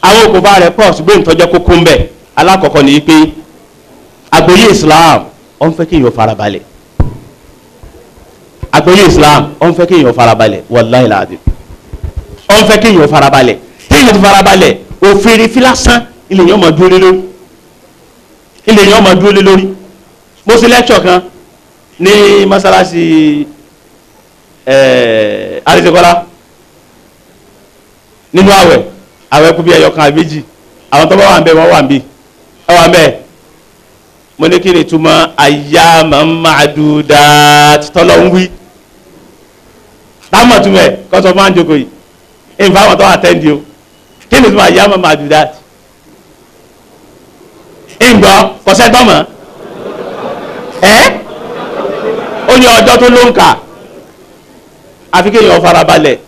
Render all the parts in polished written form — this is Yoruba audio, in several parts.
Àwọn òkùnfà rẹ̀ pọ̀, ṣùgbọ́n ìtọ́jọ́ kókó ń bẹ. Alákọ̀ọ́kọ́ ni pé àgbọ́yé Islam ó ń fẹ́ kéèyàn farabalẹ̀. Àgbọ́yé Islam ó ń fẹ́ kéèyàn farabalẹ̀, wàláhì láàdì ó ń fẹ́ kéèyàn farabalẹ̀. Téèyàn ti farabalẹ̀, òfin filásán ilé yẹn máa dúró lé lórí, ilé yẹn máa dúró lé lórí. Mo ṣe lẹ́kṣọ̀ kan ní mọ́sálásí Àríṣekọ́lá nínú àwẹ̀, àwẹ̀ kú bí ẹyọ kan àbí méjì. Àwọn tó bá wà ń bẹ wọ́n wà ń bí ẹ wà ń bẹ. Mo ní kí ni túmọ̀ ayyaman ma'dudat tọ́lọ́ ń wí táwọn túmọ̀ ẹ̀ kọ́ sọ fún àjòkò yìí ìfọ̀ àwọn tó wà tẹ́ndì o. Kí ni túmọ̀ ayyaman ma'dudat? Ìgbọ́ kọ́sẹ́ gbọ́mọ̀ ẹ́ ó ní ọjọ́ tó ló ń kà, àfi kéèyàn farabalẹ̀.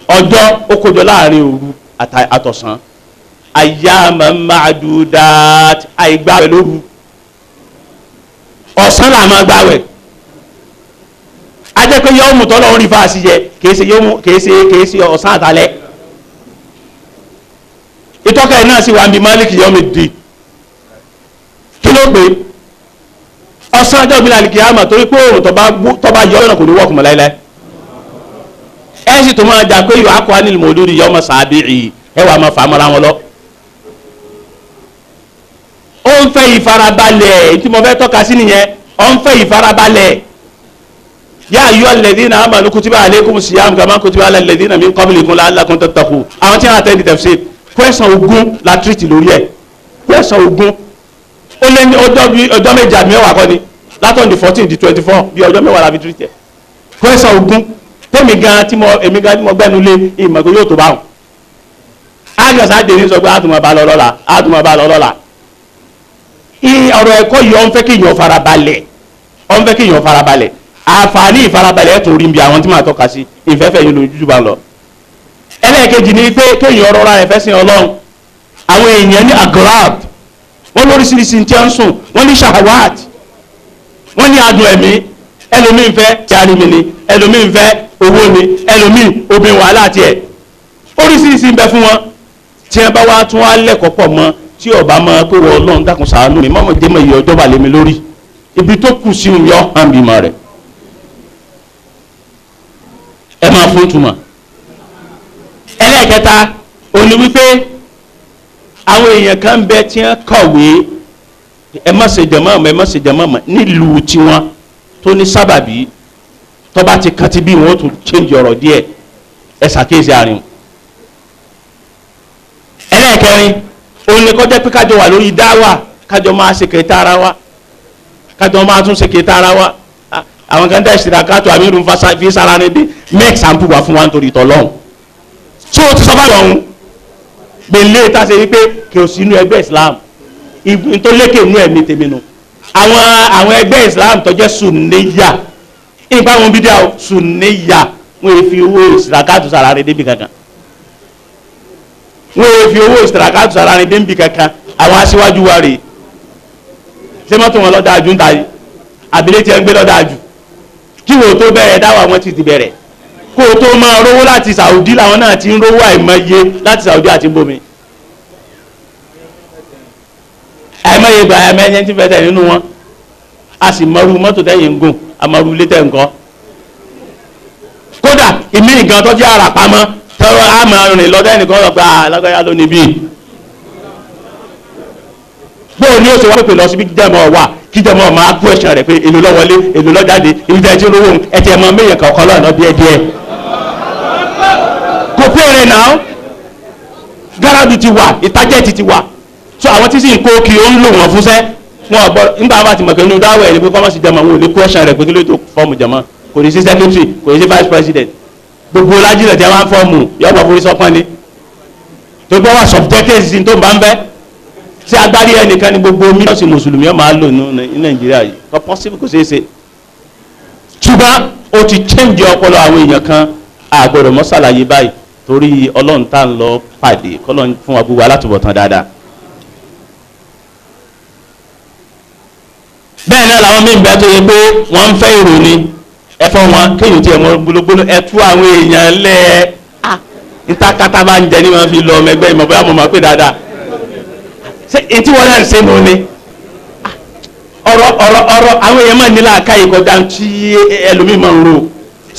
Ọjọ́ ó kójọ láàrin òru àtọ̀sán, ayyaman ma'dudat, àìgbàwẹ̀ lóru, ọ̀sán là máa gbàwẹ̀. Ajẹ́ pé yọ́ọ̀mù tọ́lọ́ ń rí fáasì yẹ kìí ṣe ọ̀sán àtàlẹ́. Ìtọ́ka ẹ̀ náà sì wà ń bí Málíkì yọ́ọ̀mù dì kí ló pé ọ̀sán ọjọ́ ìgbìlẹ̀ àlìkìyàmà, torí pé òòrùn tó bá yọ ọ̀nà kò ní wọ́ọ̀kùn mọ́ láíláí. Ẹ sì tó máa jà pé yóò akọ anil mọ̀lúdi yọ́ọ̀mù sàbíì, ẹ wà máa fà á mọ́ra wọn lọ. Ó ń fẹ́ ìfarabalẹ̀, tí mo fẹ́ tọ́ka sí nìyẹn. Ó ń fẹ́ ìfarabalẹ̀. Yá ayọ́ alladhina amanu kutiba alaykum siyam kama kutiba ala alladhina min qablikum la'allakum tattaqun. Àwọn tí wọ́n àtẹ́ndì tafsir kwẹ́sàn 20 la tírìtì lórí ẹ̀, kwẹ́sàn 20 ó lé ní ọjọ́ méje àbí mẹ́wàá kọ́ ni, látọ̀ ní 14 di 24, bí ọjọ́ mẹ́wàá la fi tírìtì ẹ̀. Kwẹ́sàn 20 tẹ́mi gan tí mo èmi gan tí mo gbẹ́nu lé ìmọ̀ pé yóò tó báwọn. Ágàsá dèrè sọ pé àtùmọ̀ bá lọ lọ́la, àtùmọ̀ bá lọ lọ́la. Ọ̀rọ̀ ẹ̀kọ́ yìí ó ń fẹ́ kí èèyàn farabalẹ̀, ó ń fẹ́ kí èèyàn farabalẹ̀. Àǹfààní ìfarabalẹ̀ ẹ̀ tó rí bí àwọn tí màá tọ́ka sí ìfẹ́fẹ́ yìí lójú bá lọ. Ẹlẹ́ẹ̀kejì ni pé kéèyàn rọra rẹ̀ fẹ́ sin Ọlọ́run. Àwọn èèyàn ní agrab, wọ́n lóríṣiríṣi tí wọ́n ń sùn, wọ́n ní shahawat, wọ́n ní adùn ẹ̀mí. Ẹlòmíín fẹ́ tíárì mi ni, ẹlòmíín fẹ́ owó ni, ẹlòmíín obìnrin wàhálà tiẹ̀, oríṣiríṣi ń bẹ fún wọn. Tí wọ́n bá wá tún wá lẹ́kọ̀ọ́ pọ̀ mọ́, tí ọba máa pé wọ́n Ọlọ́run dákun ṣàánú mi, mọ́mọ́ jẹ́ mọ́ iye ọjọ́ bà lé mi lórí, ibi tó kù sí òun yọ hàn bímọ rẹ̀. Ẹ máa fún túmọ̀. Ẹlẹ́ẹ̀kẹta òní wípé àwọn èèyàn kan bẹ tí wọ́n kọ̀wé ẹ má ṣe jàmá mọ́, ẹ má ṣe jàmá mọ́ nílùú tiwọn tó ní sábàbí, tó bá ti kàn ti bí wọn ó tún change ọ̀rọ̀ díẹ̀. Ẹ ṣàkíyèsí àárín. Ẹlẹ́ẹ̀kẹrin òun ni kọjá pé kájọ wà lórí dáwà, kájọ máa ṣe kẹta ara wa, kájọ máa tún ṣe kẹta ara wa. Àwọn kan dá ìṣẹ̀dá kátó àmì irun fi sára ní dé make sample wá fún wa nítorí tọ́lọ́hún. Tí o ti sọ bá lọ́hún gbèlè tá a ṣe wípé kí o sí inú ẹgbẹ́ Islam tó lékè inú ẹ̀mí tèmi nu. Àwọn ẹgbẹ́ Islam tó jẹ́ sùnníyà, ìgbà wọn bídíà sùnníyà, wọn fi owó ìṣẹ̀dá kátó sára ní débi kankan, wọ́n fi owó ìsìtàkàtù sára ní dénbì kankan. Àwọn aṣíwájú wa rèé, ṣé mọ́tò wọn lọ́dà jù ń ta yìí, àbílẹ̀ tí ẹ ń gbé lọ́dà jù? Kí wò tó bẹ̀rẹ̀ dáwà wọn ti ti bẹ̀rẹ̀, kó o tó máa rówó láti Saudi làwọn náà ti ń rówó àìmọye láti Saudi àti bomi, àìmọye gba àìmọye tí fẹsẹ̀ nínú wọn. A sì mọrú mọ́tò tẹ́yìn ń gùn, àmọrú ilé tẹ̀ ń kọ́. Kódà ìmí nǹkan tó jẹ́ àràpamọ́ tọ́wọ́ a máa rìn lọ́dọ̀ ẹnìkan lọ pé alágbáyà ló níbí. Bóò ni ó ṣe wá pèpè lọ síbi jẹ́mọ̀ wà, kí jẹ́mọ̀ máa kú ẹ̀ṣẹ̀ rẹ̀ pé èlò ló wọlé, èlò ló jáde, ibi tẹ́ ẹ ti rówó ẹ ti ẹ̀ mọ méyàn kọ̀ọ̀kan lọ́nà díẹ̀ díẹ̀. Kò pé rẹ̀ náà, gáràdù ti wà, ìtajẹ́tì ti wà. So àwọn tí sì ń kó kí ó ń lò wọ́n fúnṣẹ́ wọn gbọ́ nígbà bá ti mọ̀ pé inú dáwọ̀ ẹ̀ ni pé kọ́mọ̀sí jẹ́mọ̀ wọn ò ní kú ẹ̀ṣẹ̀ rẹ̀ pé kí ló tó fọ́ọ̀mù jẹ́mọ̀, kò ní sí secretary, kò ní sí vice president. Gbogbo lájílẹ̀ tí a máa ń fọ́ọ̀mù yọ̀bọ̀ forí sọ́pọ́n ni tó gbọ́ wà subjected sí tó ń bá ń fẹ́. Ṣé agbárí ẹnìkan ni gbogbo mílíọ̀nù mùsùlùmí ọ̀ máa lò ní Nàìjíríà yìí? Kò possible, kò ṣeé ṣe. Ṣùgbọ́n ó ti change ọpọlọ àwọn èèyàn kan, àgbọ̀dọ̀ mọ́ ṣàlàyé báyìí torí Ọlọ́run tá à ń lọ pàdé, kọ́lọ́n fún wa gbogbo alátùbọ̀tán dáadáa. Bẹ́ẹ̀ náà làwọn míì bẹ́ẹ̀ tó yẹ pé wọ́n ń fẹ́ ìròyìn ẹfọ wọn kéèyàn tiẹ̀ mọ gbólógbóló ẹ tú àwọn èèyàn lẹ. Níta kátà bá ń jẹ ní wọn fi lọ ọmọ ẹgbẹ́ ìmọ̀ bóyá mo máa pè dáadáa. Ṣé etí wọn náà ń ṣe nù ni? Ọ̀rọ̀ ọ̀rọ̀ ọ̀rọ̀ àwọn èèyàn máa ní làákàyè kọjá tí ẹlòmíì máa ń ro.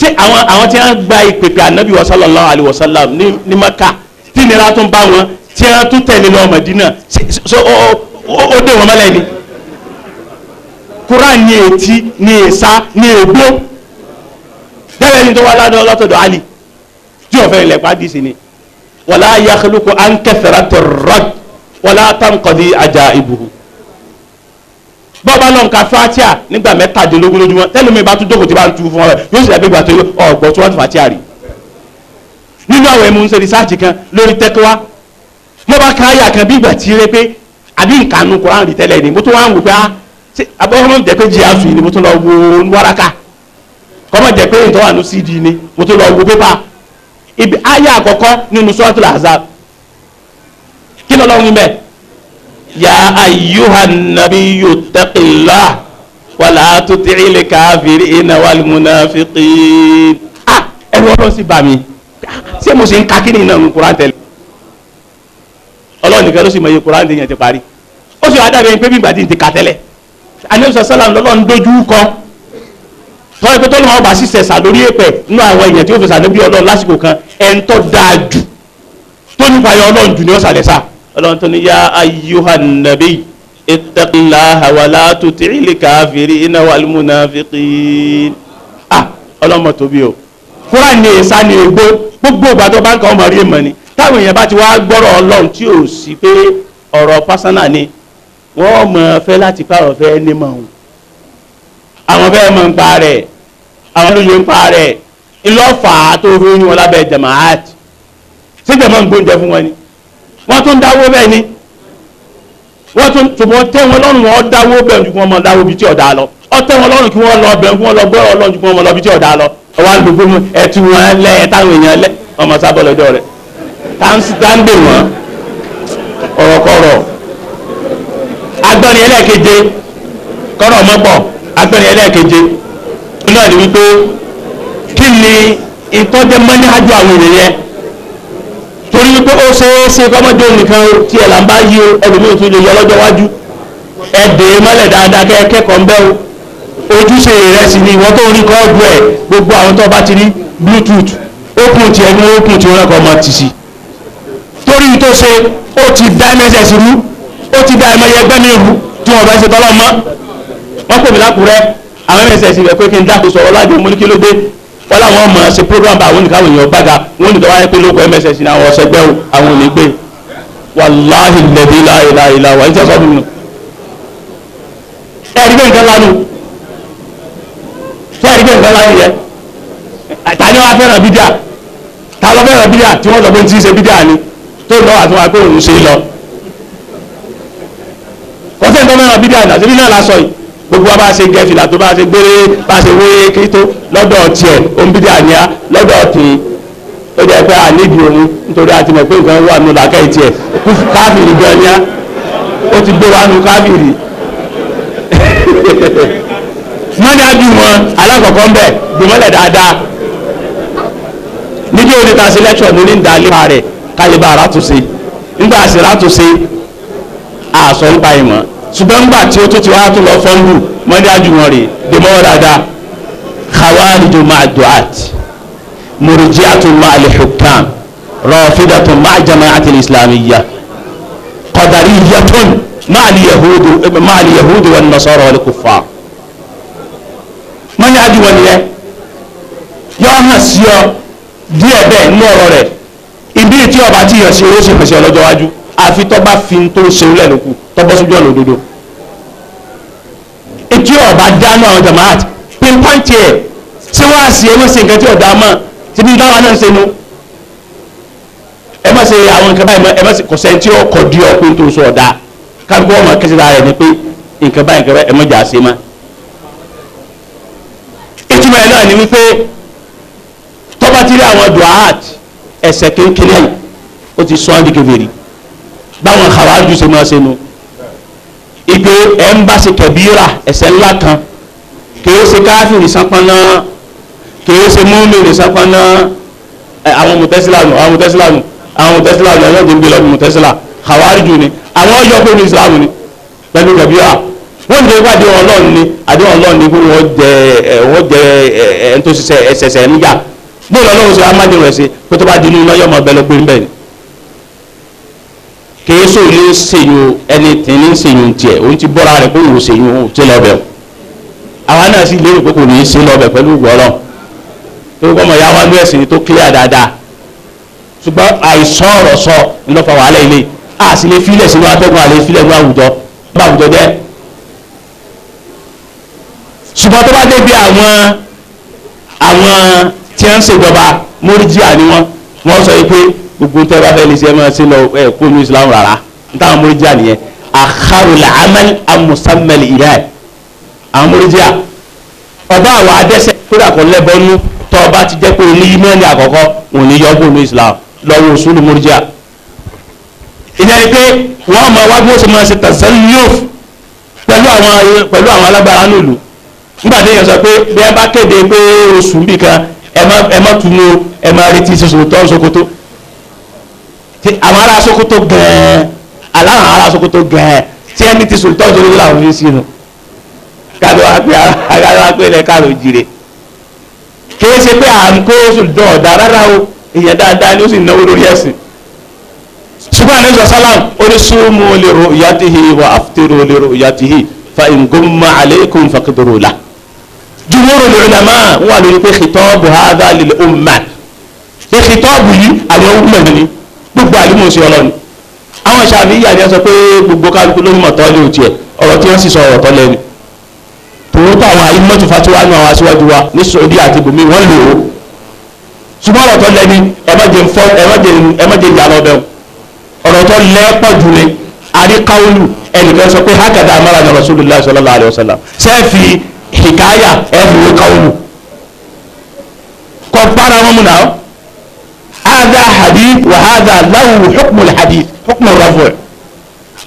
Ṣé àwọn tí wọ́n gba ìpèpè ànábì sallallahu alaihi wasallam ní Maka tí ìnira tún bá wọn tí wọ́n tún tẹ̀lé lọ Mádínà, ó dé wọn mọ́lẹ̀ ni? Kúrán ní etí ní èsá ní ègbó gẹ́gẹ́ ní tó wá ládọ́ látọ̀dọ̀ Ali tí ọ̀fẹ́ ilẹ̀ pàdé sí ni wala yakhluqu an kathrati radd wala tanqadi ajaibuhu. Bọ́ọ̀bá lọ́n ka fatia nígbà 17 lójúmọ́ tẹ́lẹ̀ mi bá tún jókòó tí bá ń tu fún ọ rẹ yóò sì dàbí ìgbà tó ọ̀gbọ́n tí wọ́n ti fatia rí. Nínú àwọn ẹ̀mú ń ṣe rìsáàjì kan lórí tẹ́kọ́wá mo bá ka àyà kan bí ìgbà tí rẹ pé àbí nkànú Kùránì rí tẹ́lẹ̀ ni mo tún wá ń wò pé á abọ́kọ́mọ́ jẹ́ pé jíà sùn ni mo tún lọ wo wáraka kọ́mọ́ jẹ́ pé ìtọ́wà ní cd ni mo tún lọ wo pépà ibi àyà àkọ́kọ́ nínú Suratul Ahzab kí lọ́lọ́run bẹ́ẹ̀ ya ayyuhan nabiyyu ittaqillah wala tuti'il kafirina wal munafiqin. Ẹ̀rù Ọlọ́run sì bà mí, ṣé mo sì ń ka kíni náà ní Kùránì tẹ́lẹ̀? Ọlọ́run nìkan ló sì mọ iye Kùránì tẹ́yàn ti parí. Ó sì wá dàbí ẹni pé bí ìgbà tí ń ti ka tẹ́lẹ̀ àníṣe sálàm lọ́lọ́run dojú kọ tọ́lá pé tọ́lá ọba sì sẹ̀sà lórí èpẹ̀ nínú àwọn èèyàn tí ó fi sàdébí Ọlọ́run lásìkò kan ẹ̀ ń tọ́ dáa jù tó nípa ayọ̀ Ọlọ́run jù ní ọ̀sàlẹ̀ sá. Ọlọ́run tó ní yá ayyuhan nabiy ittaqillaha wa la tuti'il kafirina wal munafiqin. Ọlọ́mọ tóbi o, Kúránì ní èsà ní egbó gbogbo ìgbà tó bá ń kọ́ ọmọ rí èèmọ̀ ni. Táwọn èèyàn bá ti wá gbọ́rọ̀ Ọlọ́run tí ò sí pé ọ̀rọ̀ pásánà ni wọ́n mọ̀ fẹ́ láti pààrọ̀ fẹ́ ní mọ̀ ọ́n, àwọn fẹ́ mọ̀ ń pa rẹ̀, àwọn olóye ń pa rẹ̀, ńlọ́fà tó fi ń wọn lábẹ́ jamaat. Ṣé jama ń gbóúnjẹ fún wọn ni? Wọ́n tún dáwó bẹ́ẹ̀ ni, wọ́n tún tùbọ̀ tẹ́ wọn lọ́rùn, wọn dáwó bẹ́ẹ̀ ju kí wọ́n mọ dáwó bíi tí ọ̀dà lọ. Ọ tẹ́ wọn lọ́rùn kí wọ́n lọ bẹ́ẹ̀ kí wọ́n lọ gbọ́rọ̀ Ọlọ́run ju kí wọ́n mọ lọ bíi tí ọ̀dà lọ. Ọwọ́ àlùkò mú ẹtù wọn lẹ́ táwọn èèyàn lẹ́ ọmọ sábọ̀ lọ́jọ́ rẹ̀ táǹdè wọn ọ̀rọ̀kọ̀rọ̀. Agbọ́ni ẹlẹ́ẹ̀keje kọ́rọ̀ mọ́pọ̀ agbọ́ni ẹlẹ́ẹ̀keje náà ni wípé kí ni ìtọ́jẹ́ mọ́níhájú àwọn ènìyàn yẹn, torí wípé ó ṣeé ṣe kọ́mọ́jọ́ nìkan tí ẹ̀ là ń bá yí o, ẹlòmíì tún lè yọ lọ́jọ́ wájú. Ẹ dè é mọ́lẹ̀ dáadáa kẹ́ ẹ kẹ́kọ̀ọ́ ń bẹ́ o. Ojúṣe rẹ sì ni ìwọ tó ń rí kọ́ọ̀dù ẹ̀ gbogbo àwọn tó bá ti rí bluetooth ókun tiẹ̀ ní ókun tí wọ́n kọ́ ọmọ tì sí, torí tó ṣe ó ti dá mss rú, ó ti dá ẹmọ ẹgbẹ́ mi rú tí wọ́n bá ṣe tọ́lọ́ mọ́. Wọ́n pè mí lákùrẹ́ àwọn mss rẹ̀ pé kí n dákun sọ̀rọ̀ láti mú ní kí ló dé, wọ́n láwọn ọmọ ṣe program bá àwọn oníkàwé èèyàn gbága wọ́n ní tọ́wá yẹ pé lóko mss ní àwọn ọ̀sẹ̀ gbẹ́ o àwọn ò ní gbé. Wàláhì lẹ́bí láìláìlá wà ní sọ́sọ́ mi nù. Ẹ̀rí bẹ́ẹ̀ nǹkan lánàá, ẹ̀rí bẹ́ẹ̀ nǹkan lánàá yẹ ta ni wọ́n fẹ́ràn bídíà, ta ló fẹ́ràn bídíà tí wọ́n sọ pé tí ń ṣe bídíà ni tó lọ́wọ́ àti wọn pé òun ṣe lọ. Kọ́sẹ̀ tó mẹ́ràn bídíà náà síbí náà lásọ yìí gbogbo wa bá ṣe gẹ fìlà tó bá ṣe gbére bá ṣe wé kí tó lọ́dọ̀ tiẹ̀ òun bídíà ni á lọ́dọ̀ tì í ó jẹ́ pé àníbi òun nítorí a ti mọ̀ pé nǹkan wà nù làákàyè tiẹ̀ káfìrì gan ni á ó ti gbé wa nù káfìrì. Mọ́ni ájú wọn alákọ̀ọ́kọ́ ń bẹ̀ gbọmọlẹ̀ dáadáa níbi òní ta selection ní ní ìdálé rẹ̀ kálíbà àràtúnṣe nígbà àṣẹ àràtúnṣe àṣọ ń pa ìmọ̀ ṣùgbọ́n nígbà tí ó tó ti wá tó lọ fọ́nrù mọ́ni ájú wọn rè dèmọ́ dáadáa khawariju ma'a du'at murji'atu ma'a al-hukam rafidatu ma'a jama'ati al-islamiyya qadariyatun ma'a al-yahudi wan-nasara wal-kuffar. Mọ́ni ájú wọn nìyẹn yọ hàn sí ọ díẹ̀ bẹ́ẹ̀ nínú ọ̀rọ̀ rẹ̀ ibi tí ọba tí yàn sí owó sì pèsè ọlọ́jọ́ wájú àfi tọ́ba fi tó ṣe lẹ̀ lóku tọ́bọ́ sójú ọ̀nà òdodo. Etí ọba dáná àwọn jamaat pinpoint ẹ̀ ṣé wàá sí ẹ má ṣe nǹkan tí ọ̀dà mọ̀ síbi táwa náà ń ṣe nu ẹ má ṣe àwọn nǹkan báyìí ẹ má ṣe kò sẹ́ni tí ó kọ̀ di ọ pé tó sọ ọ̀dà kálukú ọmọ kẹsì ra rẹ̀ ni pé nǹkan báyìí nǹkan báyìí ẹ má jà ṣe má. Ìtumọ̀ ẹ̀ náà ni wípé tọ́ba ti rí àwọn duat ẹsẹ̀ kékeré yìí ó ti sọ ọ́ di kèfèrí báwọn kàwájú ṣe máa ṣe nu ìpè ẹ̀ ń bá ṣe kẹ̀bíra ẹ̀ṣẹ̀ ńlá kan kìí ṣe káfíìrì sápáná kìí ṣe mùmínì sápáná Àwọn mùtẹ́sílà nù, àwọn mùtẹ́sílà nù, àwọn mùtẹ́sílà nù, ẹ̀yọ́ ti ń gbé lọ́dún mùtẹ́sílà khawariju ni àwọn yọ pé ní Islam ni pẹ̀lú kẹbíà. Wọ́n ní pé àdéhùn Ọlọ́run ni, àdéhùn Ọlọ́run ni pé wọ́n jẹ ẹ wọ́n jẹ ẹ ẹ tó ṣiṣẹ́ ẹsẹsẹ níyà. Bóòlù Ọlọ́run ṣe amáde rẹ̀ ṣe pé tó bá di inú iná yọmọ ọbẹ̀ lọ pé ń bẹ̀ ni. Kèésò ní sèyún ẹni tí ní sèyún tiẹ̀ òun ti bọ́ra rẹ̀ kó wò sèyún òun ti lọ bẹ̀ o. Àwa náà sì lérò pé kò ní í ṣe lọ bẹ̀ pẹ̀lú ìgbọ́rọ̀ tó kọ́ mọ̀ ya wá lú ẹ̀sìn tó clear dáadáa, ṣùgbọ́n àìsàn ọ̀rọ̀ sọ ńlọ́fà wàhálà ilé a sì lè filẹ̀ sínú atẹ́gùn, àlè filẹ̀ ní àwùjọ bá àwùjọ jẹ́. Ṣùgbọ́n tó bá débi àwọn tí wọ́n ń ṣèjọba móríjíà ni wọ́n sọ yìí pé gbogbo tẹ́ bá fẹ́ lè ṣe ẹ máa ṣe lọ ẹ kó ní Islam rárá. N táwọn móríjíà nìyẹn, akharul amal amusammal ilẹ̀ àwọn móríjíà ọba àwọn adẹ́sẹ̀ kódà kò lẹ́bọnú tó ọba ti jẹ́ pé oní ìmánì àkọ́kọ́ òun ní yọkó ní Islam lọ́wọ́ òṣùlù móríjíà. Ìyẹn ni pé wọ́n mọ wá bí wọ́n ṣe máa ṣe tazalluf pẹ̀lú àwọn alágbára nílùú. Nígbà tí èèyàn sọ pé bí ẹ bá kéde pé oṣù bì kan ẹ má tunu, ẹ má retí ṣoṣo tó ń Sokoto. Àwọn ará Sokoto gan-an, aláwọn ará Sokoto gan-an tí ẹni ti sòtọ́ Sokoto làwọn fi sínú. Káàdó wá pé wá pé ilẹ̀ káàró jire. Kìí ṣe pé à ń kó sòtọ́ ọ̀dà rárá o, èèyàn dáadáa ni ó sì náwó lórí ẹ̀sìn. Ṣùgbọ́n àlejò sálàm oníṣòwò li ru'yatihi wa aftiru li ru'yatihi fa in gumma alaykum faqdiru lahu. Jumhurul ulama wà lórí pé khitabu hadha lil umma, pé khitabu yìí àwọn umma ni gbogbo àlùmọ̀ sí ọlọ́ni. Àwọn Ṣàfi'íyà ni wọ́n sọ pé gbogbo kálukú ló ń mọ̀ tọ́ lé òtí ẹ̀, ọ̀rọ̀ tí wọ́n sì sọ ọ̀rọ̀ tọ́ lẹ́nu. Tòótọ́ àwọn àìmọ́tò fatiwa nù àwọn aṣíwájú wa ní Saudi àti ibòmí wọ́n lò ó. Ṣùgbọ́n ọ̀rọ̀ tọ́ lẹ́ni ẹ má jẹ́ ìyá lọ bẹ́ẹ̀. Ọ̀rọ̀ tó lẹ́pọ̀ jù ni àríkáwùlù ẹnìkan sọ pé hákàdá amára ní Rasulullah sallallahu alaihi wasallam sẹ́ẹ̀fì hikaya ẹ̀fì wé káwùlù kọ bára wọn múna ọ́ hadha hadith wa hadha lahu hukmu hadith hukmu rafu'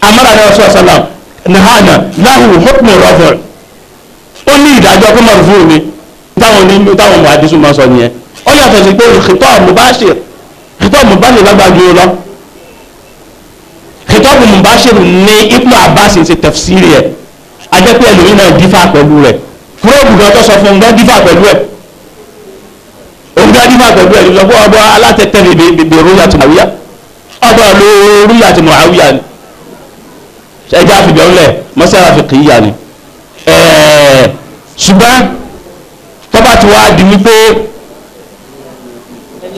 amára ní Rasulullah sallam nahana lahu hukmu rafu'. Ó ní ìdájọ́ pé marfu' ni táwọn ní táwọn muhaddisun máa sọ nìyẹn. Ó yàtọ̀ sí pé khitab mubashir, khitab mubashir lágbàá ju lọ. Khitabu mubashir ní Ibn Abbas ṣe tafsiri ẹ̀, ajẹ́pẹ́ ẹlòmíì náà dífà pẹ̀lú rẹ̀. Kúròbù gan tó sọ fún un gan dífà pẹ̀lú ẹ̀, òun gan dífà pẹ̀lú ẹ̀ lọ́gbọ́ ọba alátẹ̀tẹ̀ bèbè rúyà ti Muawiya, ọba ló rúyà ti Muawiya ni ẹjẹ́ àfihàn ńlẹ̀ mọ́sára fi kìí yà ni. Ṣùgbọ́n tọ́ba ti wá di wípé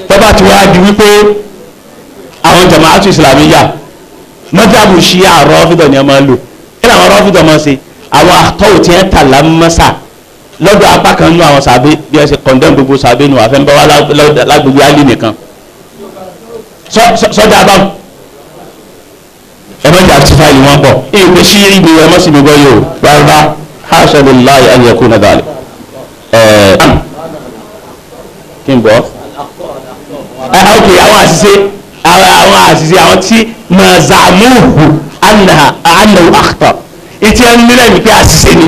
tọ́ba ti wá di wípé àwọn jama'atu islamiyya mọ́jábù ṣíà rọ́fídọ̀ ni a máa lò. Kí ni àwọn rọ́fídọ̀ máa ṣe? Àwọn àtọ́wò tí wọ́n tà lámọ́sà lọ́dọ̀ apá kan nú àwọn sàbẹ̀ bí ẹ ṣe kọ̀ndẹ́m gbogbo sàbẹ̀ nù àfẹ́ńbáwá lágbègbè alì nìkan sọ́jà báwọn. Ẹ má jà sí fáìlì wọn pọ̀ ìpè sí ibi ẹ má sì mi gbọ́ yìí o rárá, hasha lillahi an yakuna dhalik. Kí n bọ̀ ok, àwọn àṣìṣe àwọn àṣìṣe àwọn tí mazamuhu annahu akhta ìtí ẹni nílẹ̀ mi pé àṣìṣe ni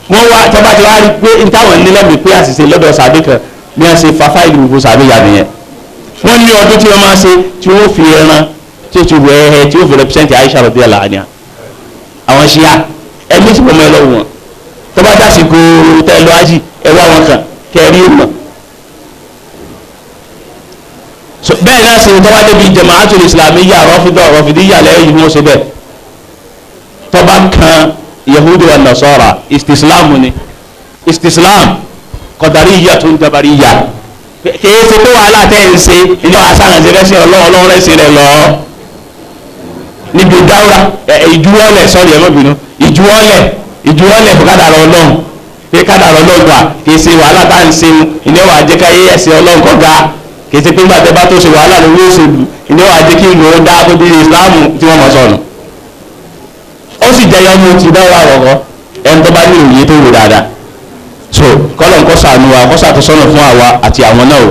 wọ́n wá tọ́ba ti wá rí pé táwọn nílẹ̀ mi pé àṣìṣe lọ́dọ̀ sàbẹ̀ kan bí wọ́n ṣe fa fáìlì gbogbo sàbẹ̀ yà nìyẹn. Wọ́n ní ọdún tí wọ́n máa ṣe tí wọ́n fi ẹran tí ó ti wẹ̀ ẹ́ tí ó fi rẹpẹsẹ̀ntì Aisha radiyallahu anha. Àwọn ṣíà ẹni tí mo mọ ẹ lọ́wọ́ wọn tọ́ba dásìkò tẹ́ lọ ájì ẹ wá wọn kàn kẹrí mọ̀. Bẹ́ẹ̀ náà sì tọ́ba débi jama'atul islamiyya rọ́fídọ̀ rọ́fídíyà lẹ́yìn ni wọ́n ṣe bẹ́ẹ̀. Tọ́ba kan yahudu wa nasara istislam ni istislam qadariyya tún jabariyya kìí ṣe pé wàhálà tẹ́ ń ṣe ilé wa sáà ṣe fẹ́ sí ọlọ́run rẹ̀ sí rẹ̀ lọ níbi dáwúrà ìjuwọ́lẹ̀ sọ́ọ̀rì ẹ̀ má bínú ìjuwọ́lẹ̀ fún kádàrá ọlọ́run pé kádàrá ọlọ́run wà kìí ṣe wàhálà tá à ń ṣe ilé wa jẹ́ káyé ẹ̀sìn ọlọ́run kọ́ ga kìí ṣe pé nígbà tẹ́ bá tó ṣe wàhálà lórí òṣèlú ilé wa jẹ́ kí ìlú ó dá kó di ìsìláàmù tí wọ́n mọ̀ sọ̀nù. Ó sì jẹ́ yọmú ti dáwúrà rọ̀rọ̀ ẹni tó bá ní òye tó wò dáadáa. So kọ́lọ̀ nǹkan sànù wa kọ́ sàtọ́sọ́nà fún àwa àti àwọn náà o.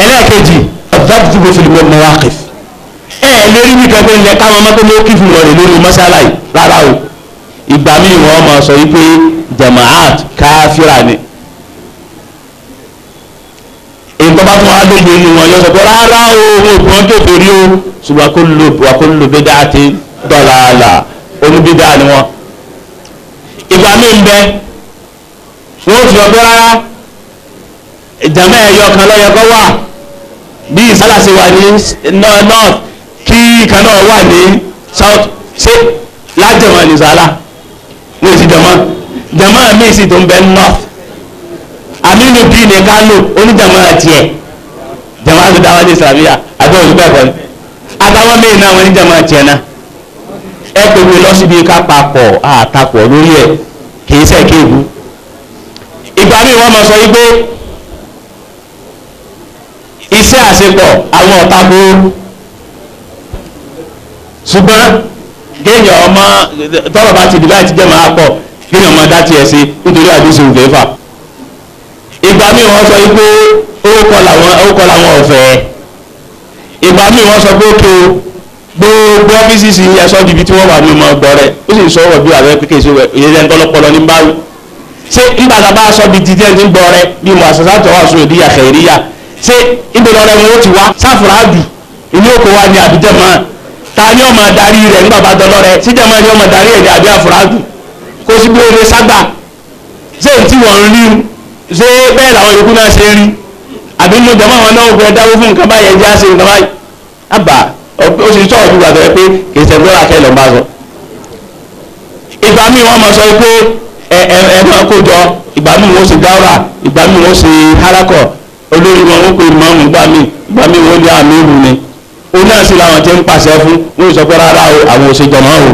Ẹlẹ́ẹ̀kejì ọ̀dọ́dúnrún fi lè mawaqif. Ẹ ẹ lérí nìkan pé ilẹ̀ káwọn ọmọ tó ló kí fún wọn rè lórí mọ́sálà yìí rárá o. Ìgbà míì wọ́n máa sọ wípé jamaat káfíra ni. Tó bá tún wá lóye inú wọn yọ sọ pé rárá o, òun ò gbọ́n kèfèrí o, ṣùgbọ́n kó ló bídà àti dọ̀làlà, oníbídà ni wọn. Ìgbà míì ń bẹ wọ́n ti sọ pé rárá, ìjàmbá ẹ̀yọ kan lọ́yẹ kọ́ wà, bí ìsálà ṣe wà ní north kí ìkan náà wà ní south, ṣé lájẹmọ́ ní sálà wọ́n ti jẹmọ́ jẹmọ́ míì sì tó ń bẹ north. Aminu bíi ní Kánò oníjàmọ́ tiẹ̀ jẹmọ́ àti dáwọ́ ní Islamiyya àbẹ́ òṣù bẹ́ẹ̀ kọ́ ni àtàwọn míì náà wọ́n oníjàmọ́ tiẹ̀ náà. Ẹ pè mí lọ síbi ká papọ̀ àtakọ̀ lórí ẹ̀ kì í sẹ́ kéèbù. Ìgbà míì wọ́n mọ̀ sọ yí pé iṣẹ́ àṣepọ̀ àwọn ọ̀tako, ṣùgbọ́n kéèyàn ọmọ tọ́rọ̀ bá ti dìbà ti jẹ́ máa pọ̀ kéèyàn ọmọ dá tiẹ̀ sí nítorí àdúgbò òfẹ́fà. Ìgbà míì wọ́n sọ pé orúkọ làwọn ọ̀fẹ́. Ìgbà míì wọ́n sọ pé ókè o, gbogbo ọ́fíìsì sì ẹ̀sọ́ di ibi tí wọ́n wà ní ọmọ ọgbọ́n rẹ̀, ó sì sọ̀rọ̀ bí ààrẹ kékeré sí ìyẹn ń tọ́lọ́pọlọ ní báwí. Ṣé nígbà tá a bá sọ bí títí ẹ̀ ti ń gbọ́ rẹ bí mo àṣàṣà tó wà sórí ìdíyà kẹ̀ríyà, ṣé ibi lọ́rẹ́ wọn ó ti wá sáfùràdù ilé oko wa ni àbíjẹ́ mọ́ ta ni ọmọ darí rẹ̀ nígbà bá dọ́lọ́ rẹ̀ síjẹ́ mọ́ ni ọmọ darí ẹ̀ ní àbí àfùràdù kó sí bí oore ságbà. Ṣé n tí wọ́n ń rí ṣé bẹ́ẹ̀ làwọn yòókù náà ṣe ń rí àbí mo jọmọ́ àwọn náà gbẹ dáwó fún nǹkan báyẹn jẹ́ àṣẹ nǹkan báyìí àbá ó sì sọ̀rọ̀ bí gbàgbọ́ pé kì í ṣe gbọ́dọ̀ akẹ́ lọ́n bá sọ. Ìgbà míì wọ́n máa sọ pé ẹ ẹ ẹ máa kó jọ, ìgbà míì wọ́n ṣe dáwà, ìgbà míì wọ́n ṣe hárákọ̀, olórí wọn ó pe mọ́mù, ìgbà míì wọ́n ní àmì ìlú ni ó náà sì làwọn tí ń pàṣẹ fún wọn sọ pé rárá o, àwọn òṣèjọmọ́ o.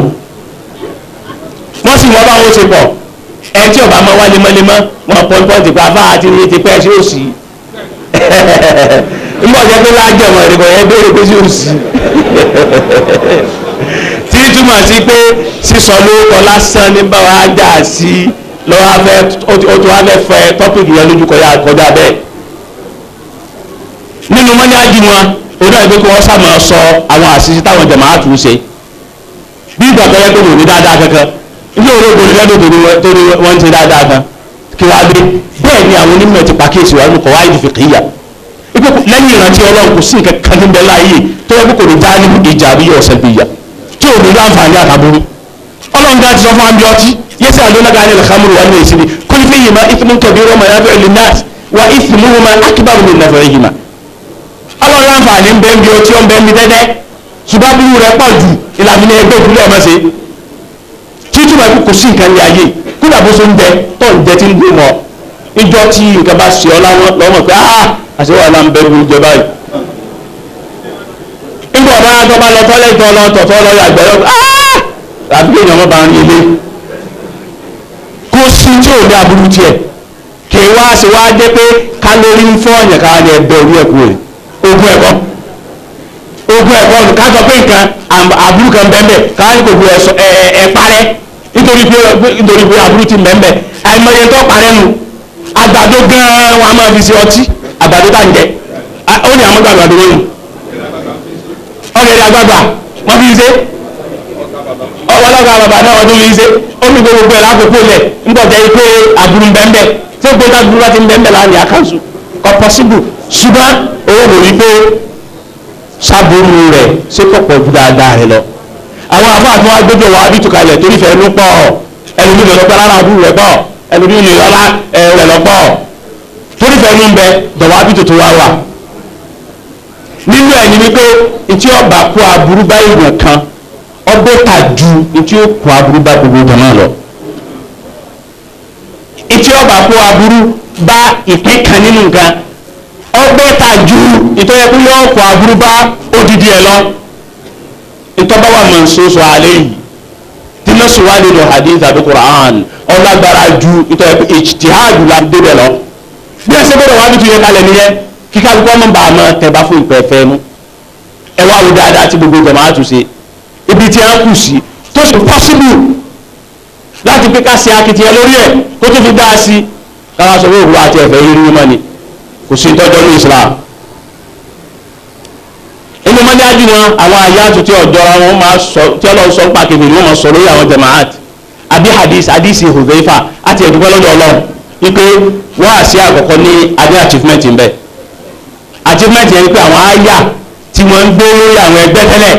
Wọ́n sì wọ́n bá wọn ṣe pọ̀ ẹ tí ọba máa wá lemọ́lemọ́ wọn pọ́npọ́n ti pa afá àti ní ti pẹ́ sí òsì ńgbọ́ jẹ́ pé lájẹ̀mọ̀ ìrìnkọ̀ yẹn béèrè pé sí òsì tí túmọ̀ sí pé sísọ lórúkọ lásán ní bá wa jà sí lọ́wọ́ afẹ́ ó tún wá fẹ́ fẹ́ tọ́pìkì yẹn lójú kọjá bẹ́ẹ̀. Nínú mọ́nyájú wọn ó dàbí pé kí wọ́n sá máa sọ àwọn àṣìṣe táwọn jàmáà tún ṣe bí ìgbà tó yẹ pé kò ní dáadáa kankan ilé ológun ní lẹ́dọ̀ tó ní wọ́n ń ṣe dáadáa kan kí wàá dé. Bẹ́ẹ̀ ni àwọn onímọ̀ ti pàkíyèsí wa nùkọ̀ wáyé fìkìyà ipe lẹ́yìn ìrántí Ọlọ́run kò sí nǹkan kan tó ń bẹ láàyè tó yẹ kó kò ní já ní ìjà àbí yọ ọ̀sẹ̀ bìyà tí ò ní rí àǹfààní àtàbúrú. Ọlọ́run gan ti sọ fún àbí ọtí yẹ́sẹ̀ àdónága ní alhamdu wà ní ìsinmi kul fihima ithmun kabirun wa manafi'u linnas wa ithmuhuma akbaru min naf'ihima. Ọlọ́run láǹfààní ń bẹ ń bí ọtí ó ń bẹ ń bí dẹ́dẹ́ ṣùgbọ́n aburú rẹ̀ pọ̀ ju ìlànà ẹgbẹ́ ìpínlẹ̀ ọmọ ṣe títí wàá kò sí nǹkan ní ayé kódà bó ṣe ń jẹ tó ń jẹ tí ń dùn mọ́ ìjọ tí nǹkan bá ṣe ọ láwọn lọ́mọ pé áá àṣẹ wàhálà ń bẹ ń jẹ báyìí. Nígbà bá tó bá lọ tọ́lẹ̀ tó lọ tọ̀tọ̀ lọ yàgbẹ́ lọ áá àbí kéèyàn ọmọ bá ń rí ilé kó sí tí ò ní aburú tiẹ̀ kì í wá ṣe wá dé pé kálórí ń fọ́ ọ̀yàn káwá ní ẹgbẹ́ orí ẹ̀kú rẹ̀ ogun ẹ̀kọ́ ogun ẹ̀kọ́ ká sọ pé nǹkan aburú kan bẹ́ẹ̀ káwá ní kò bu ẹ̀ parẹ́ nítorí pé aburú ti bẹ́ẹ̀ àìmọye tó parẹ́ nu àgbàdo gan-an wọn a máa fi ṣe ọtí àgbàdo tá à ń jẹ ó ní àwọn àgbàdo wọ̀nyí ọ̀gẹ̀dẹ̀ àgbàgbà wọ́n fi ṣe ọlọ́gà bàbá náà wọ́n tún fi ṣe ó fi gbogbo ẹ̀ lákòókò lẹ̀ ńgbọ̀ jẹ́ pé aburú bẹ́ẹ̀ tí ó gbé aburú bá ti ń bẹ́ẹ̀ láàrin àkànṣù kò pọ́síbù ṣùgbọ́n owó wò wípé sábúrú rẹ̀ ṣé kò pọ̀ ju dáadáa rẹ̀ lọ. Àwọn àfáà tí wọ́n gbẹ́jọ́ wà á bí tùkalẹ̀ torí fẹ́ ló pọ̀ ẹlòmíì lè lọ́pọ̀ rárá aburú rẹ̀ pọ̀ ẹlòmíì lè lọ́lá rẹ̀ lọ́pọ̀ torí fẹ́ ló ń bẹ dọ̀wọ́ á bí tuntun wá wà. Nínú ẹ̀ ni wípé ntí ọba kó aburú bá èèyàn kan ọbẹ̀ tà ju ntí ó kó aburú bá gbogbo jàmáà lọ. Ntí ọba kó aburú bá ìpín kan nínú nǹkan ọbẹ̀ tà ju ìtọ́jẹ́ pé yóò kó aburú bá odidi ẹ̀ lọ. Ntọ́ba wà mọ̀nsóso alẹ́ yìí tí nọ́ọ̀sì wà nínú hadith àbí Qur'an ọlágbára ju ìtọ́jẹ́ pé ijtihad la débẹ̀ lọ. Bí ẹsẹ̀ gbọ́dọ̀ wà nítorí kalẹ̀ nìyẹn kíkà kọ́ mọ́ bá a máa tẹ̀ bá fún ìpẹ́ fẹ́ mú. Ẹ wá wo dáadáa tí gbogbo jàmáà tún ṣe ibi tí a kù sí tó sì pọ́sibú láti pé ká ṣe akitiyan lórí ẹ̀ kó tó fi dá a sí káwá sọ pé òwúrọ̀ àti ẹ̀fẹ́ yìí rí mọ́ ni kò sí tọ́jọ́ ní Islam. Inú mọ́jájú wọn àwọn àyàtú tí ọ̀jọ́ra wọn máa sọ tí Ọlọ́run sọ ń pa kébìrì wọn máa sọ lórí àwọn jamaat àbí hadith hadith Hudhaifa àti ẹ̀dúgbọ́ lọ́dọ̀ Ọlọ́run wípé wọ́n àṣẹ àkọ́kọ́ ní adé achievement ń bẹ. Achievement yẹn ni pé àwọn àyà tí wọ́n ń gbé lórí àwọn ẹgbẹ́ tẹ́lẹ̀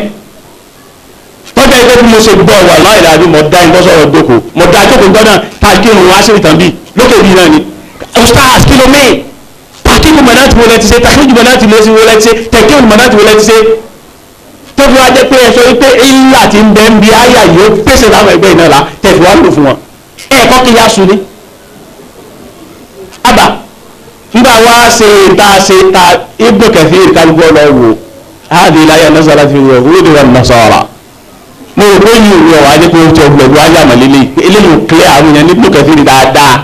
tọ́jà ẹgbẹ́ bí mo ṣe gbọ́ wà láìla bí mo dá ẹgbẹ́ sọ̀rọ̀ dóko mo dá jókòó gbọ́dọ̀ tá a kírun wá sí ìtàn bíi lókè bíi náà ni ustaz kí ló mẹ́ẹ̀ tàkíkù mọ̀nàtì wo lẹ ti ṣe tàkíkù mọ̀nàtì wo lẹ ti ṣe tẹ̀kíkù mọ̀nàtì wo lẹ ti ṣe tó fi wá jẹ́ pé ẹ sọ wípé ìlà tí ń bẹ ń bi àyà yìí ó pèsè láwọn ẹgbẹ́ iná la tẹ̀fì wá lò fún wọn ẹ kọ́ kí yá sun ni. àbà nígbà wá ṣe ta ṣe ta Ibn Kathir kálukú ọlọ́wọ́ hadi láyé nasara fi wọ̀ wúlò wọn nasara mo rò pé yìí ò wá jẹ́ pé ó ti ọgbẹ̀gbẹ̀ wáyà mọ̀lélẹ́ eléyìí ò clear àwọn èèyàn ní Ibn Kathir dáadáa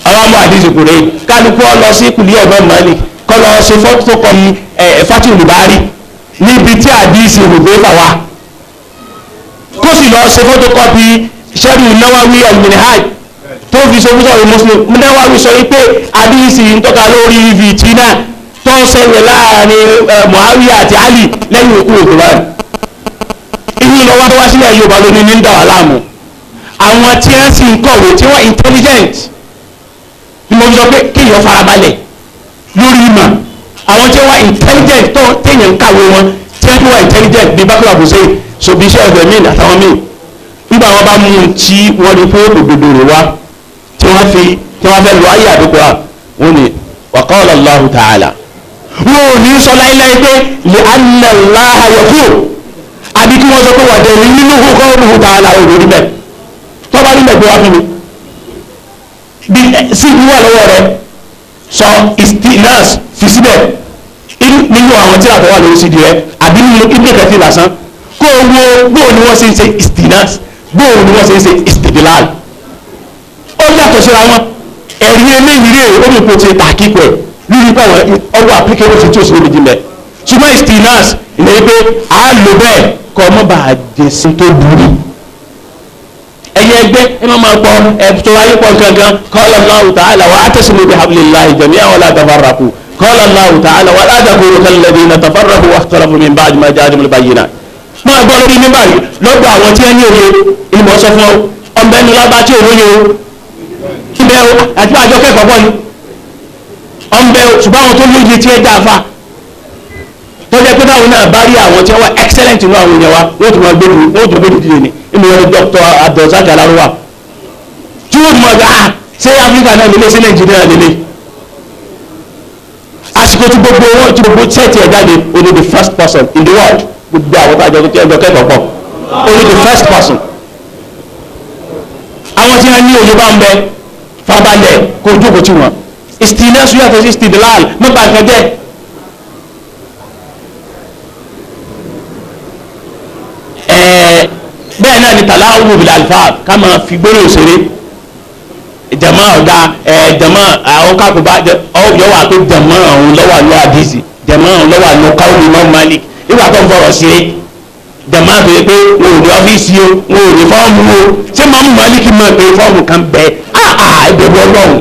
àwọn ọmọ àdìsí kùrẹ́ kálukú ọ lọ sí kùlí ẹ̀gbọ́n mọ́lì kọ́ lọ ṣe fọ́tò kọ́ ní Fathul Bari níbi tí àdìsí Hudhayfa wà kó sì lọ ṣe fọ́tò sẹ́rù Nawawi al-Minhaj tó fi ṣe fúnṣọ́ Muslim. Nawawi sọ wípé àdìsí ń tọ́ka lórí fìtínà tó ṣẹlẹ̀ láàrin Muawiya àti Ali lẹ́yìn òkú Uthman. Ìlú lọ́wọ́ tó wá sílẹ̀ Yorùbá lónìí ní ń dà wá láàmú. Àwọn tí wọ́n sì ń kọ̀wé tí wọ́n intelligent ni mo sọ pé kéèyàn farabalẹ̀ lórí ìmọ̀. Àwọn tí wọ́n intelligent tó téèyàn ń kàwé wọn tí wọ́n wà intelligent bíi Bakr Abu Zayd sobi iṣẹ́ ọ̀gbẹ́ míì àtàwọn míì nígbà wọn bá mú un tí wọ́n rí pé òdodo rẹ̀ wá tí wọ́n fi tí wọ́n fẹ́ lọ ayé àdúgbò à wọ́n ní wa qala Allahu ta'ala wọn ò ní sọ láéláé pé li anna Allaha yaqul àbí kí wọ́n sọ pé wà daliluhu qawluhu ta'ala òdodo bẹ́ẹ̀ tọ́ba nílẹ̀ gbé wá fún mi bí sí ìwà lọ́wọ́ rẹ sọ istinas fi síbẹ̀ nínú àwọn tí àtọwà lórí sídi rẹ àbí nínú ibùdó kẹfì lásán kó o wo bóò ni wọ́n ṣe ń ṣe istinas bóò ni wọ́n ṣe ń ṣe istidlal ó yàtọ̀ síra wọn. Ẹ̀rí eléyìí rèé ó ní kó ti tàkìkọ ẹ̀ lórí pé àwọn ọwọ́ applicable sí tí ó sì lè jìnlẹ̀ ṣùgbọ́n istinas ìnáyí pé a lò bẹ́ẹ̀ kọ́ ọmọ bàá jẹ̀sìn tó burú. Ẹ̀yin ẹgbẹ́ ẹ máa máa pọ̀ ẹ̀tọ́ ayé pọ̀ gangan. Qala Allahu ta'ala wa'tasimu bihablillahi jami'an wa la tafarraqu. Qala Allahu ta'ala wa la takunu kalladhina tafarraqu wakhtalafu min ba'di ma ja'ahumul bayyinat. Máa gbọ́ lórí mímbà yìí lọ́dọ̀ àwọn tí ẹ ní òye ìmọ̀ sọ fún ọ ọmọ ẹnu lábá tí ò lóye o ibẹ̀ o àti àjọ kẹ́kọ̀ọ́ pọ̀ ni ọmọ ẹ ṣùgbọ́n àwọn tó lóye tí ẹ dá fa tó jẹ́ pé báwọn náà bá rí àwọn tí wọ́n wà excellent nínú àwọn èèyàn wa wọ́n tún máa gbé wọ́n tún gbé dìde ni ìmọ̀ ẹni Dr. Abdulrasaq Alaruwa tí wọ́n tún máa gbé ah ṣé Áfíríkà náà lélẹ̀ ṣé Nàìjíríà lélẹ̀ àsìkò tí gbogbo wọn tí gbogbo sẹ́ẹ̀tì ẹ̀ jáde ó ní the first person in the world gbogbo àwọn tó àjọ tó ẹjọ kẹ́kọ̀ọ́ pọ̀ ó ní the first person. Àwọn tí wọ́n ní òye bá ń bẹ farabalẹ̀ kó jókòó tí wọ́n istinasu yàtọ̀ sí istidlal mọ́ba nǹkan jẹ́. Bẹ́ẹ̀ náà ni tàlàwù bil alfaz ká máa fi gbólóhùn ṣeré jama ọ̀gá jama àwọn kákó bá yọ wà pé jama ọ̀hún lọ́wọ́ àlọ́ àdìsí jama ọ̀hún lọ́wọ́ àlọ́ káwọn Imam Malik ìgbà tó ń fọ̀rọ̀ ṣeré jama tó yẹ pé wọn ò ní ọ́fíìsì o wọn ò ní fọ́ọ̀mù o ṣé Imam Malik mọ̀ pé fọ́ọ̀mù kan bẹ ìbẹ̀rù Ọlọ́run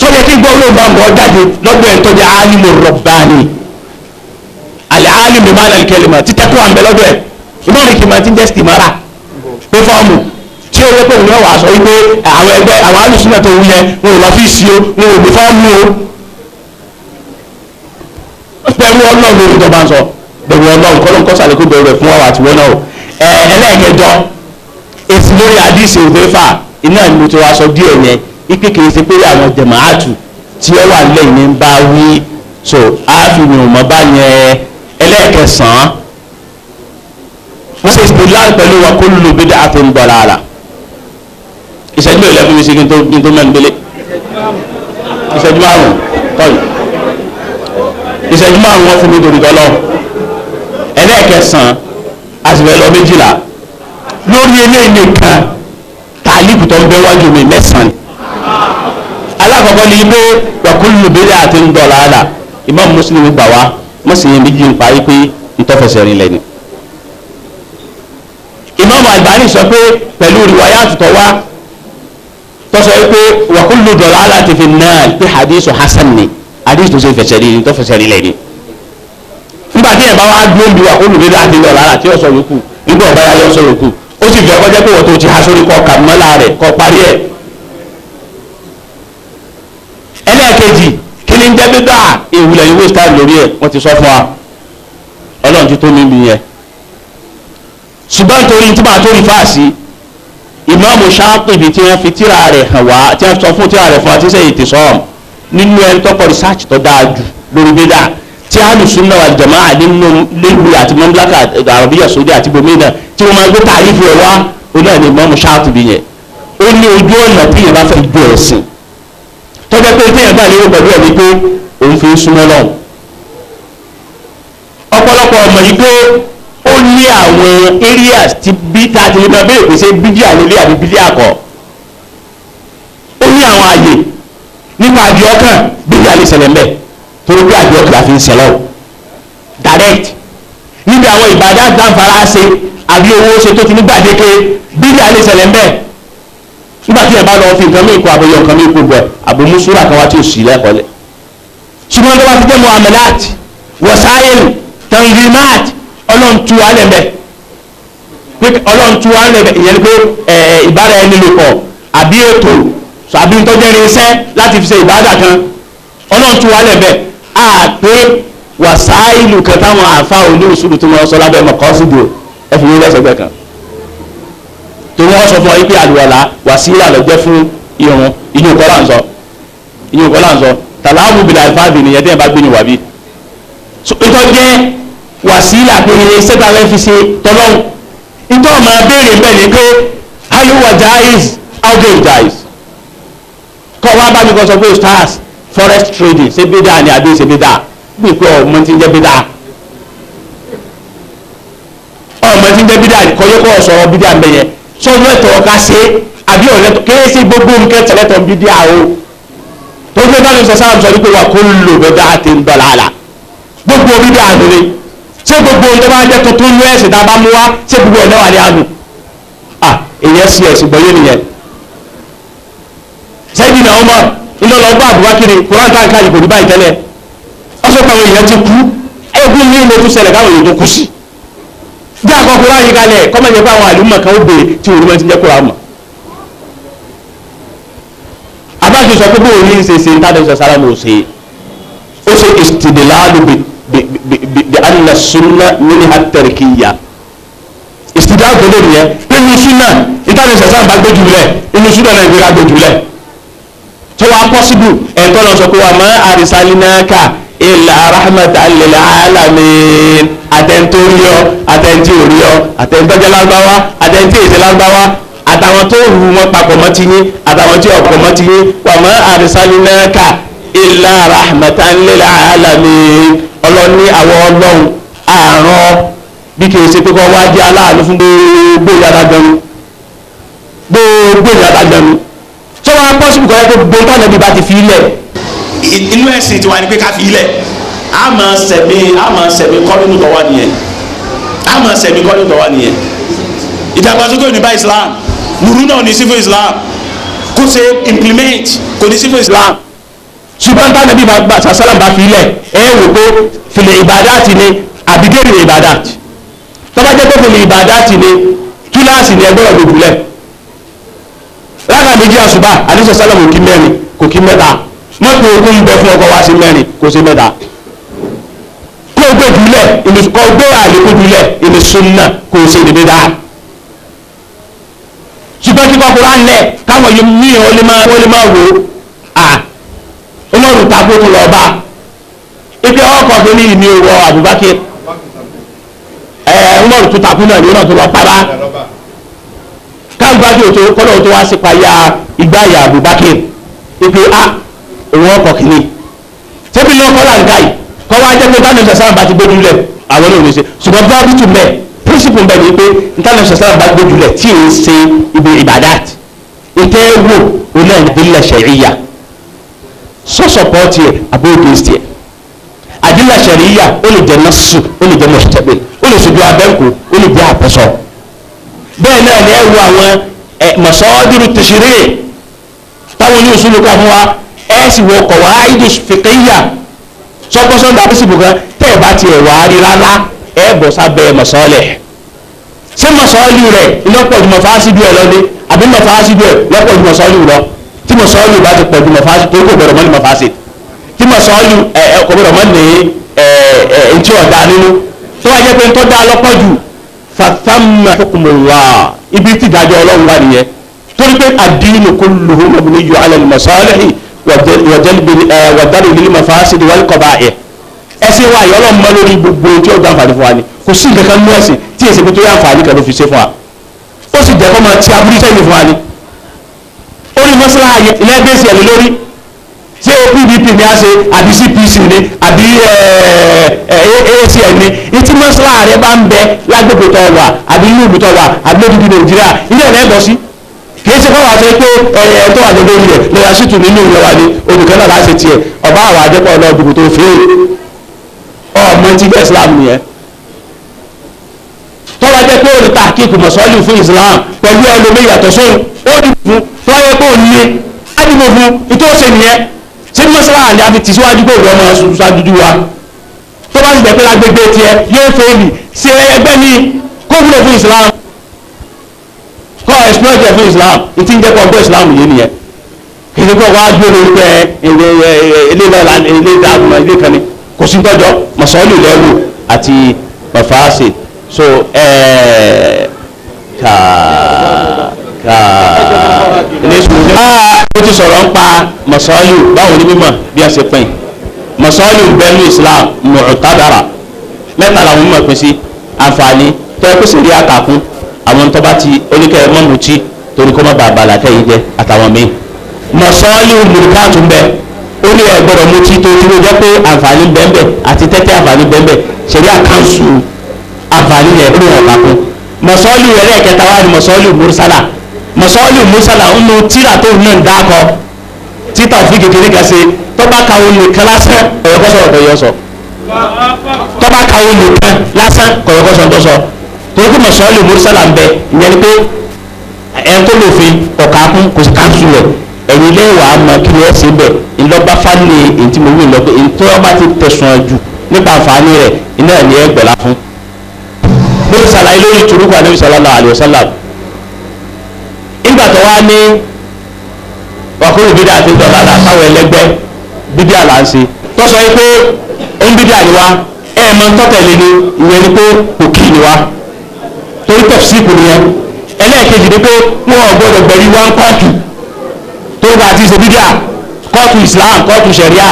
sọ́jà kí gbọ́dọ̀ bá ń bọ̀ jáde lọ́dọ̀ ẹ̀ tó jẹ́ alimu rabbani al-alimu bima'na al-kalima títẹ́ kó à ń bẹ lọ́dọ̀ ẹ̀ ìmọ̀ràn kì í máa ti ń jẹ́ stimara pé fọ́ọ̀mù tí ó yẹ pé òun náà wàá sọ wípé àwọn ẹgbẹ́ àwọn alùsùnà tó wúyẹ wọn ò lọ́fíìsì o wọn ò ní fọ́ọ̀mù o. Bẹ̀rù Ọlọ́run lórí ìjọba ń sọ bẹ̀rù Ọlọ́run kọ́ ló ń kọ́ sàlékún bẹ̀rù rẹ̀ fún ọ̀rọ̀ àtiwọ́ náà o. Ẹlẹ́ẹ̀kẹjọ èsì lórí àdìsí òféfà iná ni mo ti wá sọ díẹ̀ yẹn ipe kìí ṣe pé àwọn jẹ̀máàtù tí ó wà lẹ́yìn ní bá wí so á fi mi ò mọ́ bá yẹn. Ẹlẹ́ẹ̀kẹsàn-án wọ́n ṣe istidlal pẹ̀lú wa kullu bid'atin dalalah. Ìṣẹ́jú mélòó lẹ́fún mi sí kí n tó mẹ́nu délé? Ìṣẹ́jú márùn-ún tọ́yì ìṣẹ́jú márùn-ún wọ́n fún mi torí tọ́lọ́. Ẹlẹ́ẹ̀kẹsàn-án a sì fẹ́ lọ méjìlá lórí eléyìí nìkan tàlíkù tó ń bẹ wájú mi mẹ́sàn-án. Alákọ̀ọ́kọ́ ni pé wa kullu bid'atin dalalah Imam Muslim gbà wá mọ̀síyẹn méjì ń parí pé ntọ́fẹsẹ̀ rìn lẹ́nu. Imam Albani sọ pé pẹ̀lú riwaya tutọ̀ wá tó sọ pé wa kullu dalalatin fin nar pé hadithu hasan ni hadith tó ṣe fẹsẹ̀ rí ni tó fẹsẹ̀ rí lẹ́ni. Nígbà tí ẹ̀ bá wá dúró bí wa kullu bid'atin dalalah tí ó sọ yòókù nígbà ọ̀bá yà yọ sọ yòókù ó sì fẹ́ kọjá pé wọ́n tó ti ha sórí kọ́ kàmọ́lá rẹ̀ kọ́ parí ẹ̀. Ẹlẹ́ẹ̀kejì kí ni ń jẹ́ bídà ìwúlẹ̀ yìí waste time lórí ẹ̀ wọ́n ti sọ fún wa ọlọ́run ti tó níbi yẹn. Ṣùgbọ́n torí tí màá tó rí fáàsì Ìmáàmù Ṣáàtìbí tí wọ́n fi tíra rẹ̀ hàn wá tí wọ́n sọ fún tíra rẹ̀ fún wa tí sẹ́yìn ti sọ́ọ̀mù nínú ẹni tó kọ research tó dáa jù lórí bídà tí Ahlus-Sunnah wal Jamā'ah nínú lẹ́gbẹ̀ẹ́ àti Mamlaka Arabiyya Saudi àti bomina tí wọ́n máa gbé tàrífù ẹ̀ wá onáà ní Ìmáàmù Ṣáàtìbí yẹn. Ó ní ojú ọ̀nà tí yẹn bá fẹ́ ju ẹ̀sìn tọ́jọ́ pé téèyàn gbà lérò pẹ̀lú ẹ̀ ní pé òun fi ń súnmọ́ lọ́hùn. Ọ̀pọ̀lọpọ̀ ọmọ yìí pé ó ní àwọn areas tí bí tá a ti lè máa béèrè pé ṣé bídíà lélẹ̀ àbí bídíà kọ́. Ó ní àwọn àyè nípa àjọ ọkàn bídíà lè ṣẹlẹ̀ mbẹ́ torí pé àjọ ọkàn la fi ń ṣẹlẹ̀ o direct níbi àwọn ìbàdí àgbàǹfàrà ṣe àbí owó ṣe tó ti ní gbàdéke bídíà lè ṣẹlẹ̀ mbẹ́ nígbà tí ẹ bá lọ fi nǹkan mí kó àbòyọ nǹkan mí kó bẹ àbòmúsúrà kan wá tí ò sí lẹ́kọ̀ọ́ lẹ̀. Ṣùgbọ́n tó bá ti jẹ́ muamalat wasail tanzimat ọlọ́run tú wa lẹ́mẹ̀ pé ọlọ́run tú wa lẹ́mẹ̀ ìyẹn ni pé ìbára ẹni lò pọ̀ àbí ètò àbí ntọ́jẹ́ irinṣẹ́ láti fi ṣe ìbáradà kan ọlọ́run tú wa lẹ́mẹ̀ á pé wasailu kan táwọn àfa oníwòsùlù tó wọn sọ lábẹ́ mọ̀kọ́sídò ẹ fi wọ́n lẹ́sẹ̀gbẹ́ kan tó wọ́n sọ fún ọ yìí pé àlùwàlà wàsílà ló jẹ́ fún irun inú kọ́ là ń sọ inú kọ́ là ń sọ tàlàbù bìlà ìfáàbì nìyẹn tẹ́ ẹ bá gbé ní wàbí. Ìtọ́ jẹ́ wàsílà pé iṣẹ́ tá a fẹ́ fi ṣe tọ́lọ́hún ìtọ́ máa béèrè bẹ́ẹ̀ ni pé haliwa jaiz algae jaiz kọ́ wa bá mi kọ́ sọ pé stars forest trading ṣé bídà ni àbí ṣe bídà bí pé ọmọ ti ń jẹ́ bídà ọmọ ti ń jẹ́ bídà kọ́ yẹ kó sọ̀rọ̀ bídà ń bẹ yẹn sọ́dún ẹ̀tọ́ ká ṣe àbí ọ̀lẹ́tọ̀ kìí ṣe gbogbo nǹkan tẹ̀lẹ́tọ̀ bídíà o tó gbé bá mi sọ sáà sọ wípé wà kó lò bẹ́ẹ̀ dáa ti ń dọ̀là àlà gbogbo bídíà àdúrà ṣé gbogbo ohun tó bá jẹ́ tuntun ní ẹ̀sìn tá a bá mú wá ṣé gbogbo ẹ̀ náà wà ní àánú à èyẹ sí ẹ̀sìn gbọ́yé nìyẹn. Sẹ́yìn náà ọmọ iná lọ gbọ́ Abubakar kuran tá n ká ìkò ní báyìí tẹ́lẹ̀ ọsọ pé àwọn èèyàn ti kú ẹ̀gún ní ilé tó ṣẹlẹ̀ káwọn èèyàn tó kú sí. Bí àkọ́kọ́ láyé kalẹ̀ kọ́mọ̀ jẹ́ pé àwọn àlùmọ̀ kan ó bèè tí òun máa ti jẹ́ kóra mọ̀. Abájú sọ pé bóun ní ṣe ṣe ń tàbí sọ sára mọ̀ ṣe ó ṣe istidlalu bi anna sunna minha tarkiyya istidlalu tó lè nìyẹn pé inú sunna ìtàbí sọ sára bá gbójú lẹ̀ inú sunna náà ìgbéra gbójú lẹ̀ tó wá pọ́sibú ẹ̀tọ́ lọ sọ pé wà má arsalinaka illa rahmatan lil alamin àtẹ̀ntó rí ọ àtẹ̀ntí ò rí ọ àtẹ̀ntọ́jẹ́ lágbáwá àtẹ̀ntí èsè lágbáwá àtàwọn tó rù wọn papọ̀ mọ́ ti yín àtàwọn tí ọ̀pọ̀ mọ́ ti yín wà má arsalinaka illa rahmatan lil alamin ọlọ́ni àwọn ọlọ́run àrùn bí kì í ṣe pé kọ́ wá jẹ́ aláàánú fún gbogbo ìyára jẹun gbogbo ìyára jẹun tó wá pọ́sibú kọ́ ẹ pé gbogbo tánàbí bá ti fi ilẹ̀. Inú ẹ̀sìn tiwa ni pé ká fi ilẹ̀ a máa sẹ̀mí a máa sẹ̀mí kọ́ nínú tọ́wá nìyẹn a máa sẹ̀mí kọ́ nínú tọ́wá nìyẹn ìdàgbàsókè ò ní bá Islam mùrú náà ò ní sí fún Islam kó ṣe implement kò ní sí fún Islam. Ṣùgbọ́n tánàbí bá sàlám bá fi ilẹ̀ ẹ wò pé fìlẹ̀ ìbàdàtì ni àbí gẹ́rì ìbàdàtì tó bá jẹ́ pé fìlẹ̀ ìbàdàtì ni túláàsì ni ẹgbẹ́ ọ̀gbìn jùlẹ̀ rákà méjì àṣùbà àdìsọ sálàm kò kí mẹ́rin kò kí mẹ́ta mọ́tò ogun ń bẹ fún ọkọ̀ wá sí mẹ́rin kò sí mẹ́ta kó o gbé jùlẹ̀ kó o gbé àlékún jùlẹ̀ ìní súnà kò sí ìdílé dáa ṣùgbọ́n kí kọ́kúrá ń lẹ̀ káwọn yìí mí ò lè máa wọ́n lè máa wò ó à Umaru tako tó lọ bá ipe ọkọ̀ tó ní ìní owó Abubakar ẹ̀ Umaru tó takú náà ní ọ̀nà tó lọ pàbá káàbájú tó kọ́lọ̀ tó wá sí payá ìgbáyà Abubakar ipe a òun ọkọ̀ kìíní ṣébi ní ọkọ̀ láǹkà yìí kọ́ wá jẹ́ pé tánà sàlám bá ti gbójú lẹ̀ àwọn náà ò ní ṣe ṣùgbọ́n bábítù mẹ́ pírísìpù mbẹ́ ni pé tánà sàlám bá gbójú lẹ̀ tí ì ṣe ibi ìbàdàt ìtẹ́ wò ó náà ní adilla shar'iyya sọ́sọ̀pọ̀ tiẹ̀ àbó against tiẹ̀ adilla shar'iyya ó lè jẹ́ nasu ó lè jẹ́ muhtamil ó lè ṣojú abẹ́ǹkó ó lè jẹ́ àfẹsọ̀ bẹ́ẹ̀ náà ni ẹ wo àwọn masadiru tashri' táwọn ní usulu ká fún wa ẹ sì wọ qawaidu fiqhiyya sọpọ́sọ́ dàbí síbò kan tẹ́ ẹ bá tiẹ̀ wá rí rárá ẹ bọ̀ sábẹ́ masalih ṣé masalihu rẹ̀ lọ́pọ̀ ju mafasidu ẹ̀ lọ́dẹ àbí mafasidu ẹ̀ lọ́pọ̀ ju masalihu lọ tí masalihu bá ti pọ̀ ju mafasidu tó kò gbọdọ̀ mọ́ ní mafasid Tí mọ̀sọ́ọ́lù ẹ̀ ẹ̀ kò gbọdọ̀ mọ́ ní ẹ̀ ẹ̀ ntí ọ̀dà nínú. Tó wá jẹ́ pé ntọ́ da lọ́pọ̀ jù, fatamma hukmullah, ibi tí ìdájọ́ Ọlọ́run wà nìyẹn. Torí pé ad-dinu kulluhu mabniyyu ala al-masalihi wa dar'i lil-mafasidi wal-qaba'ih. Ẹ̀sìn wa yìí Ọlọ́run mọ́ lórí gbogbo tí ó dá àǹfààní fún wa ni. Kò sí nǹkan kan nú ẹ̀sìn tí èsì pé tó yá àǹfààní kan ló fi ṣe fún wa. Ó sì jẹ́ kó máa ti aburú sẹ́yìn fún wa ni. Orí mọ́sálà ilé-ẹgbẹ́sì ẹ̀ lórí. Ṣé PDP ni a ṣe àbí CPC ni àbí AACN ni? Ìtí mọ́sálà rẹ bá ń bẹ lágbègbè tó wà àbí inú ìlú tó wà àbí lódìdí Nàìjíríà, ilé ẹ̀ lẹ́bọ̀ sí. Kìí ṣe fọwọ́ àti pé ẹ tó wà lórí rẹ̀ lọ́yà sí tù nínú ìyẹn wa ni olùkọ́ náà láti tiẹ̀ ọba àwọn àjẹpọ̀ ọlọ́ọ̀dùnkù tó fèé ọmọ tí bẹ́ẹ̀ Islam nìyẹn. Tọ́wọ́ jẹ́ pé olùta kíkù mọ̀sọ́lù fún Islam pẹ̀lú ẹlòmí yàtọ̀ sóhun ó dìbò fún tọ́wọ́ pé òun ní á dìbò fún ìtòsí nìyẹn. Ṣé mọ́sálà ni a fi tì síwájú pé òun ọmọ ṣáájú wa? Tó bá sì jẹ́ pé lágbègbè tiẹ̀ yóò fèèlì ṣe ẹgbẹ́ mi kó wúlò fún Islam, kó exploit ẹ̀ fún Islam. Ìtí ń jẹ́ kó ọgbọ́ Islam yìí nìyẹn. Kì í ṣe pé wàá gbé lórí pé ilé ilé ìdáàbò ilé kan ni kò sí tọ́jọ́ mọ̀sọ́lù lẹ́wù àti mọ̀fáàsì. So ka ka ilé ìṣòro. Ó ti sọ̀rọ̀ ń pa mọ̀sọ́lù báwo ni mímọ̀ bí a ṣe pín mọ̀sọ́lù bẹ́ẹ̀lú Islam mu'tabara mẹ́ta làwọn mímọ̀ pín sí. Àǹfààní tó ẹ kó sì rí àkàkún àwọn tó bá ti oníkẹ́ mọ́mùtí torí kó má bàa bàlá kẹ́yìn jẹ àtàwọn míì. Mọ̀sọ́lù mùrùkàtù ń bẹ, ó ní ẹ gbọ́dọ̀ mutí tó tí ó jẹ́ pé àǹfààní bẹ́ẹ̀nbẹ́ àti tẹ́tẹ́ àǹfààní bẹ́ẹ̀nbẹ́ ṣẹ̀rí àkànṣù àǹfààní yẹn ó ní wọn kàkún. Mọ̀sọ́lù ẹlẹ́ẹ̀kẹta wà ní mọ̀sọ́lù mursala. Mọ̀sọ́lù mursala ń nu tíra tó ń náà dákọ títà òfin kékeré kan ṣe tó bá ka òun nìkan lásán kọ̀yọ̀kọ́ sọ̀rọ̀ kọ̀yọ̀ sọ tó bá ka òun nìkan lásán kọ̀yọ̀kọ́ sọ̀rọ̀ tó sọ torí pé mọ̀sọ́lù mursala ń bẹ. Ìyẹn ni pé ẹ̀ tó lòfin ọ̀kàkún kò sí kánṣu rẹ̀ ẹ̀yin ilé ìwà àmọ́ kí ẹ ṣe bẹ̀ ńlọba fani èyí tí mo wí lọ pé ntọ́ ọba ti tẹ̀sán jù nípa àǹfààní rẹ̀ iná ẹ̀ ní ẹ gbẹ̀lá fún. Mo ti ṣàlàyé lórí ìtúrúkọ Ànábì sallallahu alaihi wasallam. Nígbà tó wá ní wàkúrò bídà àti dọ̀là àtàwọn ẹlẹgbẹ́ bídà là ń ṣe. Tó sọ pé ó ń bídà ni wá ẹ̀ mọ tọ́tẹ̀lé ni ìyẹn ni pé òkì ni wá torí tẹ̀síìkù nìyẹn. Ẹlẹ́ẹ̀kejì ni pé wọn ò gbọdọ̀ gbẹ̀rí wá ń kọ́ọ̀tù tó bá ti ṣe bídíà kóòtù Islam kóòtù sẹ̀ríà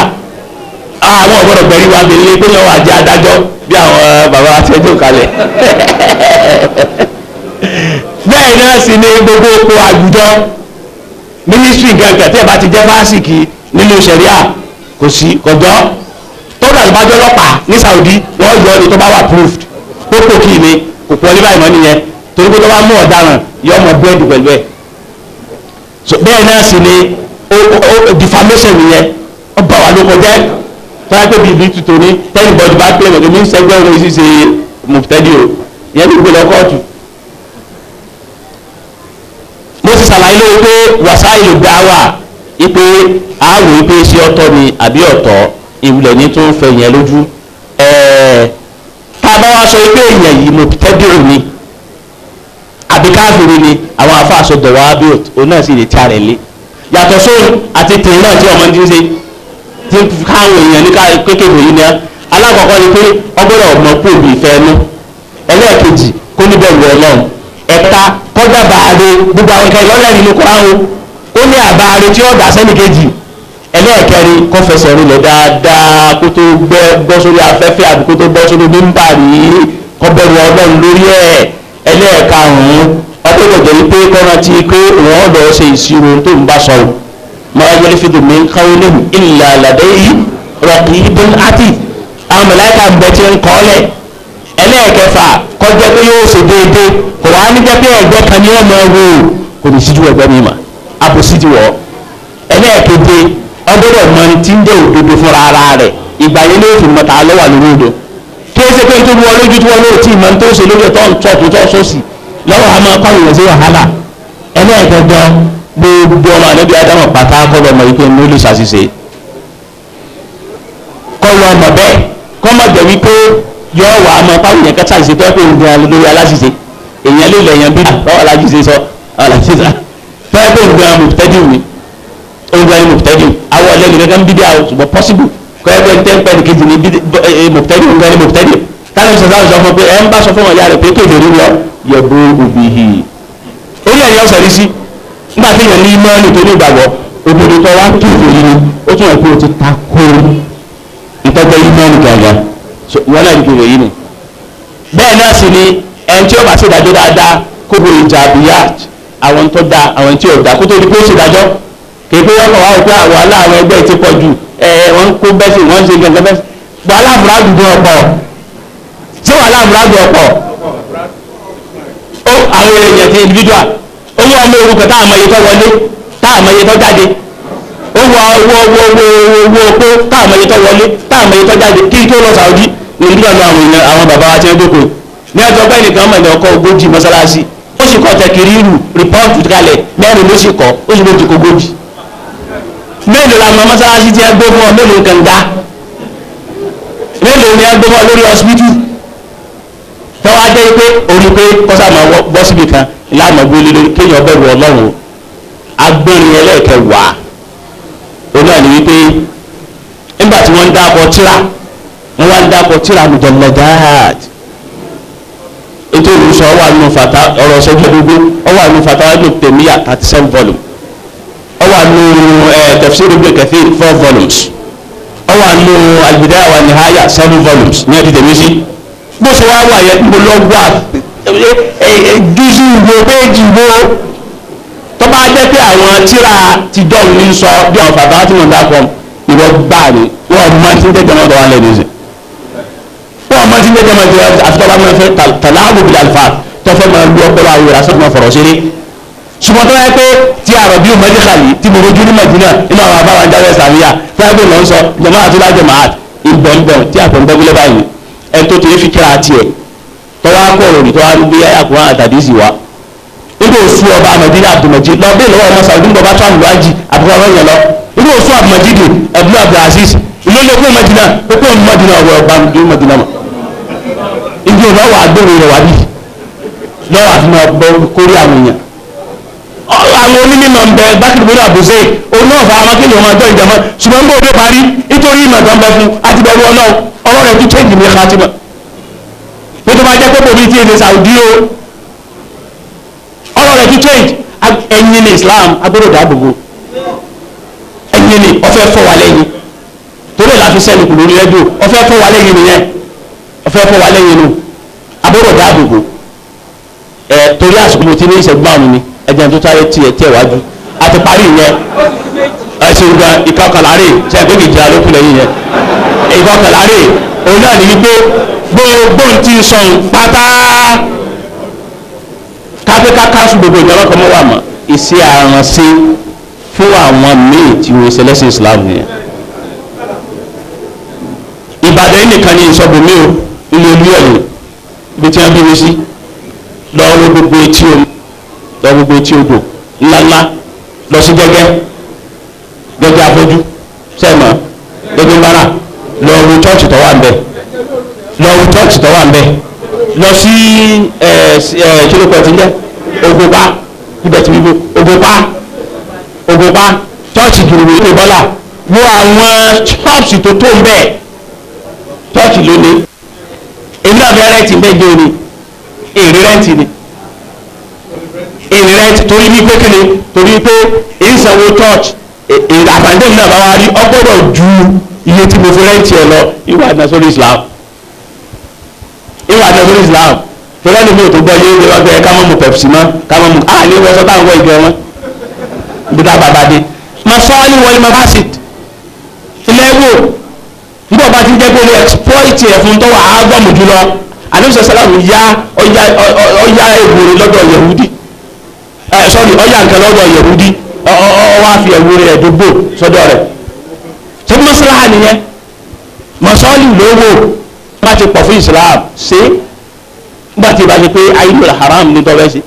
àwọn ọ̀gbọ́dọ̀ gbẹ̀rí wa bèlè pé yẹn wà jẹ́ adájọ́ bí àwọn bàbá àti ẹjọ́ kalẹ̀. Bẹ́ẹ̀ náà sì ni gbogbo oko àwùjọ mínísírì gangan tí ẹ bá ti jẹ́ fásìkì nínú sẹ̀ríà kò sí kọjọ́ tó dàgbà bá jẹ́ ọlọ́pàá ní Saudi wọ́n yọ ọ́ ni tó bá wà proved kókò kì í ni kò pọ̀ níbàyìí mọ́ nìyẹn torí pé tó bá mú ọ̀daràn yọ ọmọ búrẹ́dì pẹ̀lú ẹ̀. So bẹ́ẹ̀ náà sì ni defamation nìyẹn ó bá wà ló kọjá tọ́lá pé bíbí tuntun ní tẹ́lifọ̀dì bá pè mọ̀tò ní sẹ́gbẹ́ òun sì ṣe mùtẹ́dì o ìyẹn ló gbé lọ kóòtù. Mo ti ṣàlàyé lórí pé wàsáìlú dá wà ipe àwò ipe ṣé ọ̀tọ̀ ni àbí ọ̀tọ̀ ìwúlẹ̀ ní tó ń fẹ́ yẹn lójú. Tá a bá wá sọ pé èèyàn yìí mùtẹ́dì ò ní àbí káfíìrì ni àwọn afáàsọ dọ̀wọ́ abiot òun náà sì lè tí a rẹ̀ lé yàtọ̀ sóhun àti tèmi náà tí ọmọ ti ń ṣe tí káwọn èèyàn ní kékeré yìí ni alákọ̀ọ́kọ́ ni pé ọgbọ́dọ̀ ọmọ kú òbí ìfẹ́ ẹnu ẹlẹ́ẹ̀kejì kó níbẹ̀ wọ Ọlọ́run ẹ̀ta kọjá bàárẹ̀ gbogbo àwọn nǹkan ìlọ́lẹ̀ nínú Kùránì ó ní àbáre tí ó dà sẹ́nìkejì ẹlẹ́ẹ̀kẹrin kó fẹsẹ̀ rinlẹ̀ dáadáa kó tó gbọ́ sórí afẹ́fẹ́ àbí kó tó gbọ́ sórí mímbàrí kó bẹ̀rù Ọlọ́run lórí ẹ̀ ẹlẹ́ẹ̀karùn-ún ọgbọ́dọ̀ jẹ́ wípé kọ́ra ti pé wọ́n lọ ṣe ìṣirò tó ń bá sọ̀rọ̀ ma yalfidu min qawlin illa ladayhi raqibun atid àwọn màláíkà ń bẹ tí ń kọ́ lẹ̀ ẹlẹ́ẹ̀kẹfà kọjá pé yóò ṣe déédéé kò wá ní jẹ́ pé ẹgbẹ́ kan ní ọmọ wò kò ní síjú ẹgbẹ́ mi mà àbòsí ti wọ̀ ẹlẹ́ẹ̀keje ọgbọ́dọ̀ mọ ti ń jẹ́ òdodo fúnra ara rẹ̀ ìgbà yẹn ló fi mọ̀ta lọ́wọ́ lórí odò kí ẹ ṣe pé tó wọ lójú tí wọ́n lóò tí ìmọ̀ tó ṣe lójú tó ń tọ́ tó tọ́ sósì lọ́wọ́ a máa kọ́ ìwọ̀n sí wàhálà ẹlẹ́ẹ̀kẹjọ gbogbo ọmọ ànábì ádámọ̀ pátá kọ́ lọ́mọ yìí pé ní ó lè ṣàṣìṣe kọ́ lọ́mọ bẹ́ẹ̀ kọ́ mọ̀ jẹ́ wípé yọ wà á mọ fáwọn èèyàn kẹta ìṣètò ẹ̀kọ́ ìgbìyànjú lórí aláṣìṣe èèyàn lè lẹ̀yàn bí báwo aláṣìṣe sọ aláṣìṣe fẹ́ẹ́ pé ìgbìyànjú mùtẹ́dì mi ìgbìyànjú mùtẹ́dì àwọn lẹ́nu gẹ́gẹ́ ń bídíà o, ṣùgbọ́n possible kọ́ ẹgbẹ́ ń tẹ́ ń pẹ́ ní kejì ní mọ̀tẹ́lì ń gẹ́ni mọ̀tẹ́lì táwọn sọ sọ fún pé ẹ ń bá sọ fún ọ̀yá rẹ̀ pé kéde rí lọ yẹ̀bù òbí yìí orí ẹ̀yẹ ọ̀sẹ̀ rí sí nígbà tí èèyàn ní mọ́ọ̀nì tó ní ìgbàgbọ́ òbòdò tó wá kéde rí ni ó tún yẹ kó o ti ta kó ìtọ́jọ́ ìmọ̀ọ́nì gàgà wọn náà ní kéde yìí ni. Bẹ́ẹ̀ náà sì ni ẹni tí ó bá ṣèdájọ́ dáadáa kó bo ìjà àbíyá àwọn tó da àwọn tí ò da kó tó di pé ó ṣèdájọ́ kì í pé wọ́n kọ̀ wá òpé àwọn aláwọn ẹgbẹ́ ti pọ̀ jù ẹ wọ́n kó bẹ́sì wọ́n ń ṣe gẹ́gẹ́ bẹ́sì wàhálà àbúrádù dùn ọ̀pọ̀ ṣé wàhálà àbúrádù ọ̀pọ̀ ó àwọn èèyàn ti individual owó ọmọ orúkọ tá àmọ́ iye tó wọlé tá àmọ́ iye tó jáde owó owó owó owó owó opó tá àmọ́ iye tó wọlé tá àmọ́ iye tó jáde kí n tó lọ Saudi ní individual ní àwọn èèyàn àwọn bàbá wa ti ń dókòó ní ọjọ́ bẹ́ẹ̀ nìkan mọ̀ ní ọkọ̀ 40 mọ́sálásí ó sì kọ́ tẹkiriru rìpọ́ọ̀tù kalẹ̀ 4 ló sì kọ́ ó sì lójú kó 40 mélòó la mọ mọ́sálásí tí ẹ gbé fún ọ, mélòó kànga, mélòó ni ẹ gbé fún ọ lórí ọsibítù tọ́wọ́ adé pé orí pé kọ́sà máa bọ́ síbi kan ìlànà gbélé lórí kéèyàn bẹ̀rù Ọlọ́run. Agbórin ẹlẹ́ẹ̀kẹwàá òun náà ní wípé nígbà tí wọ́n ń dákọ̀ tíra wọ́n wá ń dákọ̀ tíra mujalladat ètò ìrúsọ wà nù fata ọ̀rọ̀ ṣẹ́jú gbogbo ọ wà nù fata Ibn Taymiyyah 37 volume, ọ wà nù Tafsir Ibn Kathir 4 volumes, ọ wà nù Al-Bidaya wa Nihaya 7 volumes ní ẹ̀dí tèmi sí. Bó ṣe wá wà yẹn mo lọ wà júùsù wo péjì wo tó bá jẹ́ pé àwọn tíra ti dọ́ọ̀nù ní sọ bí àwọn fàtàwá tí wọ́n dá kọ́ ìwọ gbáà ni wọ́n mọ tí ń tẹ́jọ́ náà lọ́wọ́ lẹ́nu ìsìn wọ́n mọ tí ń tẹ́jọ́ náà lọ́wọ́ àfi tọ́ba máa fẹ́ tàláàbù bìlà àlùfáà tó fẹ́ máa lu ọpọlọ àwọn ìrasọ́ tó máa fọ̀rọ̀ ṣeré. Ṣùgbọ́n tó yẹ pé tí àròbí mọ́díkàlì tí mo rojú ní Mẹ̀dínà inú àwọn abáwọn jáwé sàríyà fúlágbé lọ ń sọ jama àtúndà jama àt ìbẹ̀ǹbẹ̀ǹ tí àpọ̀ǹbẹ̀gbẹ̀lẹ̀ báyìí ẹni tó ti fi kíra tiẹ̀ tọ́wọ́ akọ̀rọ̀ ní tọ́wọ́ arúgbó yáyà kó hàn àtàdé sì wá. Nígbà òsú ọba Mẹ̀dínà Abdulmajid lọ bí lọ́wọ́ ọmọ Saudi nígbà bá tó àmì wájì àbúrò ọmọ yẹn lọ. Nígbà òsú Abdulmajid Abdul Abdulaziz ìlú ilé kó Mẹ̀dínà ó kó Mẹ̀dínà ọ̀rọ̀ ọba ìlú Mẹ̀dínà mọ̀. Ibi òun wà gbèrò rẹ̀ wá bí lọ́wọ́ àfi máa bọ kórí àwọn èèyàn. Àwọn onímọ̀ ń bẹ bákìrì bóyá àbùsẹ̀ òun náà fa àwọn akéèyàn máa jọ ìjàmọ́ ṣùgbọ́n ń bò dé parí nítorí ìmọ̀ tó ń bẹ fún àti bẹ̀rù Ọlọ́run ọ̀rọ̀ rẹ̀ tún change ní khatima. Bó tó bá jẹ́ pé bòmí tí èdè Saudi o ọ̀rọ̀ rẹ̀ tún change. Ẹ̀yin ní Islam agbọ́dọ̀ dáàbòbò ẹ̀yin ní ọ̀fẹ́ fọ́ wa lẹ́yìn torí ẹ̀ la fi sẹ́ni kù lórí rẹ́díò ọ̀fẹ́ fọ́ wa lẹ́yìn nìyẹn ọ̀fẹ́ fọ́ wa lẹ́yìn nù agbọ́dọ̀ dáàbòbò ẹ̀ torí àsìkò mo ti ní ìṣẹ́gun márùn-ún ni ẹjẹ tó sáré tiẹ̀ tiẹ̀ wájú àti parí yẹn ẹsẹ̀ ìgbà ìkọkànlárè ṣe ẹgbẹ́ kejì alókù lẹ́yìn yẹn ìkọkànlárè òun náà ní wípé gbogbo ti sọ̀n pátá kápẹ́ká káṣù gbogbo ìjọba kan mọ́ wà mọ́ ìṣe àránṣe fún àwọn míì tí wọ́n ṣe lẹ́sìn Islam nìyẹn. Ìbàdàn yìí nìkan ní ìsọ̀bùnmí o ilé Olúyọ̀lé ibi tí wọ́n bí mi sí lọ́wọ́ gbogbo etí omi lọ gbogbo etí odò ńláńlá lọ sí gẹ́gẹ́ gẹ́gẹ́ afọ́jú sẹ́mọ̀ gẹ́gẹ́ mbára lọ wo chọ́ọ̀chì tó wà ń bẹ̀ lọ wo chọ́ọ̀chì tó wà ń bẹ̀ lọ sí ẹ ẹ kílókọ̀ tí ń jẹ́ Ògùnpa ibẹ̀ tí wíwo Ògùnpa Ògùnpa chọ́ọ̀chì gbùrùgbùrù ní Bọ́lá wo àwọn chọ́ọ̀chì tó tó ń bẹ̀ chọ́ọ̀chì lónìí èmi náà fẹ́ rẹ́ǹtì mẹ́jọ ni èrè rẹ́ǹtì ni èrè torí wípé kíni torí pé ìsanwó church àfàǹdé mi náà bá wá rí ọgbọ́dọ̀ ju iye tí mo fi rẹ́ǹtì ẹ lọ ìwà àdá sórí Islam ìwà àdá sórí Islam torí ẹni mi ò tó gbọ́ yé wọ́n gbé ká mọ́ mu Pepsi mọ́ ká mọ́ mu à ní wọ́n sọ táwọn wọ ìgbẹ́ wọn ibi tá a bá bá dé. Masọ́ọ́lì wọlé mafasid ilé wò nígbà bá ti jẹ́ pé olè exploit ẹ̀ fún tọ́wọ́ àágọ́mù jùlọ àdébísọ̀ sálàmù yá ọ̀yá èwúrẹ́ lọ́dọ̀ Yẹhudi sọ́ọ̀rì ọ̀yà nǹkan lọ́dọ̀ Yẹhudi ọwọ́ àfi ẹ̀wúrẹ́ rẹ̀ dógbò sọ́dọ̀ rẹ̀ ṣé mọ́sálà nìyẹn mọ́sọ́ọ̀lì ló wò bá ti pọ̀ fún Islam ṣé nígbà tí ìbá ṣe pé ayélujára haram ní tọ́wẹ́ sí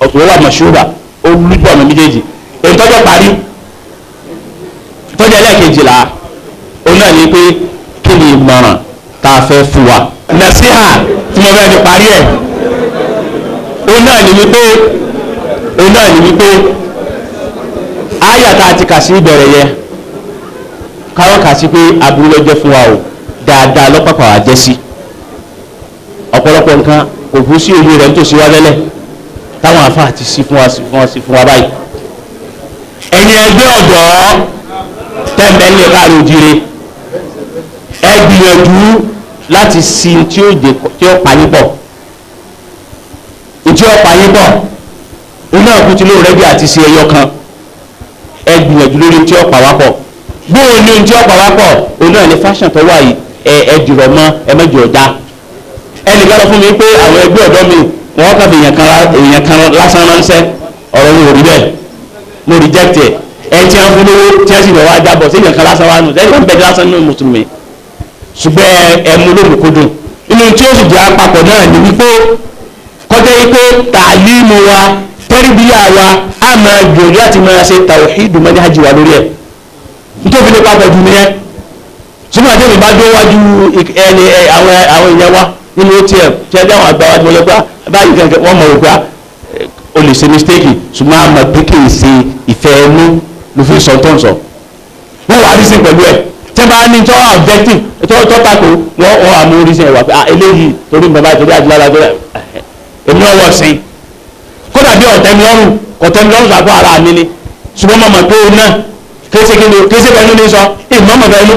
ọ̀tún wà mọ̀ṣúrà ó lójú ọ̀nà méjèèjì èyí tọ́jọ́ parí tọ́jọ́ ẹlẹ́ẹ̀kejìlá òun náà ní pé kí ni ìmọ̀ràn tá a fẹ́ fún wa nàṣíhà tí mo fẹ́ fi parí ẹ̀ òun náà ní wípé òun náà ní wípé àyà tá a ti kà sí ìbẹ̀rẹ̀ yẹn káwọn kà sí pé aburú ló jẹ́ fún wa o, dáadáa lọ́pàpà wà jẹ́ sí. Ọ̀pọ̀lọpọ̀ nǹkan kò kú sí òye rẹ̀ nítòsí wa tẹ́lẹ̀ táwọn àfáà ti sí fún wa sí fún wa sí fún wa báyìí. Ẹ̀yin ẹgbẹ́ ọ̀dọ́ tẹ́ǹbẹ̀ ń lè káàró jíire, ẹ gbìyànjú láti sin tí ó pa yín pọ̀, tí ó pa yín pọ̀ òun náà kú ti lóun rẹ́bí àti ṣe ẹyọ kan. Ẹ gbìyànjú lórí tí ó pa wá pọ̀. Bóun ní tí ó pa wá pọ̀ òun náà ní fashion tó wà yìí, ẹ dìrọ̀ mọ́ ẹ mẹ́jọ ọ̀dá. Ẹnìkan lọ fún mi pé àwọn ẹgbẹ́ ọ̀dọ́ mi wọ́n kàn fi èèyàn kan lásán ránṣẹ́, ọ̀rọ̀ mi ò rí bẹ́ẹ̀, mo reject ẹ̀. Ẹ tí wọ́n fún lówó tí wọ́n sì lọ́wọ́ ajábọ̀ sí èèyàn kan lásán wá nù sẹ́yìn kan bẹ́ẹ̀ lásán nínú mùsùlùmí, ṣùgbọ́n ẹ mú lómùkúdùn. Inú tí ó sì jẹ́ àpapọ̀ náà ni wípé kọjá wípé tàlímù wa tẹ́rìbíyà wa á máa gbìyànjú láti máa ṣe tàwíìdù manhaj wa lórí ẹ̀, nítorí lè papọ̀ jù nìyẹn. Ṣùgbọ́n àti èmi bá dé wájú ẹni àwọn èèyàn wa nínú ATM tí ẹjọ́ àwọn àgbà wa ti wọlé pé báyìí kankan wọ́n mọ̀ wípé o lè ṣe mistake, ṣùgbọ́n a mọ̀ pé kì í ṣe ìfẹ́ ẹnu ló fi sọ tó ń sọ. Wọ́n wà á rí sí pẹ̀lú ẹ̀ tí wọ́n bá ní tọ́ objective tó tako wọ́n wọ́n àmú rí sí ẹ̀ wà pé eléyìí torí bàbá torí àdúrà torí èmi náà wọ̀ sí. Kódà bí ọ̀tẹ̀ mi lọ́rùn kọ̀tẹ̀ mi lọ́rùn sàkó ara mi ni, ṣùgbọ́n mo mọ̀ pé o náà kéṣe kí ni kéṣe bẹ́ẹ̀ ní sọ ìmọ̀ mọ̀ bẹ́ẹ̀ nú.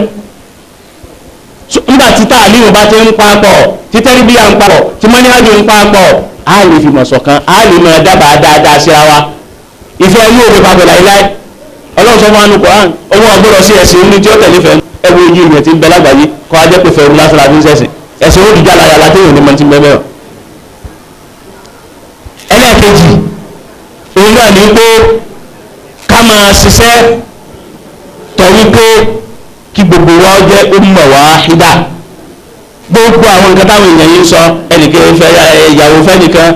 Nígbà tí táàlì bá ti ń papọ̀, tí tẹ́rìbíyà ń papọ̀, tí mọ́níhàjò ń papọ̀, á lè fi mọ̀ ṣọ̀kan, á lè mọ̀ dábàá dáadáa síra wa. Ìfẹ́ inú òde papọ̀ láíláí. Ọlọ́run sọ fún wa nínú Kùránì, owó ọgbọ́dọ̀ sí ẹ̀sìn oní tí ó tẹ̀lé fẹ́. Ẹ wo ojú ìyẹn tí ń bẹ lágbàáyé kọ́ ajẹ́ pé fẹ́ẹ́ lásán láti ń sẹ̀sìn. Ẹ̀sìn ó dìjà láyà láti èèyàn ní mọ́ ti ń bẹ mẹ́wàá. Ẹlẹ́ẹ̀kejì, òun náà ní pé ká máa ṣiṣẹ́ tọ́ wípé kí gbogbo wa jẹ́ umma wahida. Gbogbo àwọn nǹkan táwọn èèyàn yìí ń sọ, ẹnìkan fẹ́ ìyàwó fẹ́nìkan,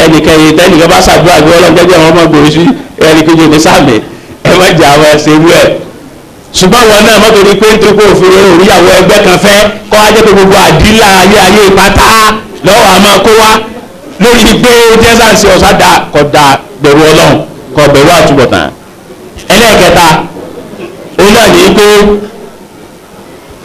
ẹnìkan tẹ́nìkan bá ṣàdúrà bí ọlọ́run jẹ́jẹ́ àwọn ọmọ gbòòrò sí ẹnìkejì ní sàmì, ẹ má jẹ́ àwọn ẹsẹ̀ irú ẹ̀. Ṣùgbọ́n wọn náà mọ́tò ní pé nítorí pé òfin òríyàwó ẹgbẹ́ kan fẹ́ kọ́ ajẹ́ pé gbogbo àdílà ayé ayé pátá lọ́wọ́ àmọ́ kó wá lórí pé jẹ́sàǹsì ọ̀sá da kọ̀ da bẹ̀rù ọlọ́run kọ̀ bẹ̀rù àtúbọ̀tán. Ẹlẹ́ẹ̀kẹta, òun náà ní pé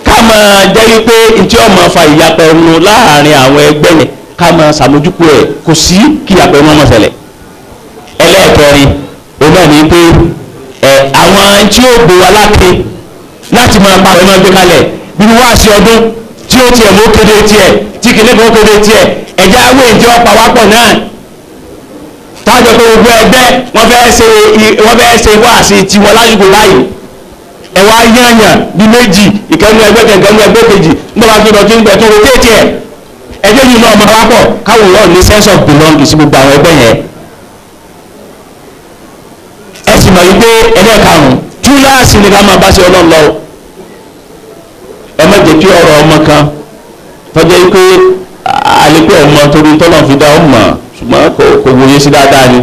ká máa jẹ́ wípé ntí ó máa fa ìyapẹ̀ ẹnu láàrin àwọn ẹgbẹ́ yẹn ká máa ṣàmójúkú ẹ̀, kò sí kí ìyapẹ̀ ẹnu ọmọ ṣẹlẹ̀. Ẹlẹ́ẹ̀kẹrin, òun náà ní pé àwọn tí ó gbé wa láti láti máa pa àwọn ẹgbẹ́ kalẹ̀ bí wọ́n á ṣe ọdún tí ó tiẹ̀ mú kéde tiẹ̀ tí kìnìún kan kéde tiẹ̀, ẹ̀jẹ̀ awé ìjọ pàwápọ̀ náà tájọ pé gbogbo ẹgbẹ́ wọ́n fẹ́ ṣe wáàsí tiwọn lásìkò báyìí, ẹ wá yányàn bí méjì ìkẹ́nu ẹgbẹ́ kẹ̀kẹ́nu ẹgbẹ́ kejì nígbà bá tó lọ tí ń gbẹ tó rotéètì ẹ̀, ẹgbẹ́ yìí náà máa wá pọ̀ káwọn yóò ní sense of belonging sí gbogbo àwọn ẹgbẹ́ yẹn. Ẹ sì mọ̀ wípé ẹlẹ́ẹ̀karùn-ún túláàsì ni ká máa bá ṣe ọlọ́run lọ. Ẹ má jẹ́ kí ọ̀rọ̀ ọmọ kan tọ́jú wípé àlepẹ́ ọmọ torí tọ́lọ̀ fi dá ọmọ ṣùgbọ́n kò wòye sí dáadáa ni.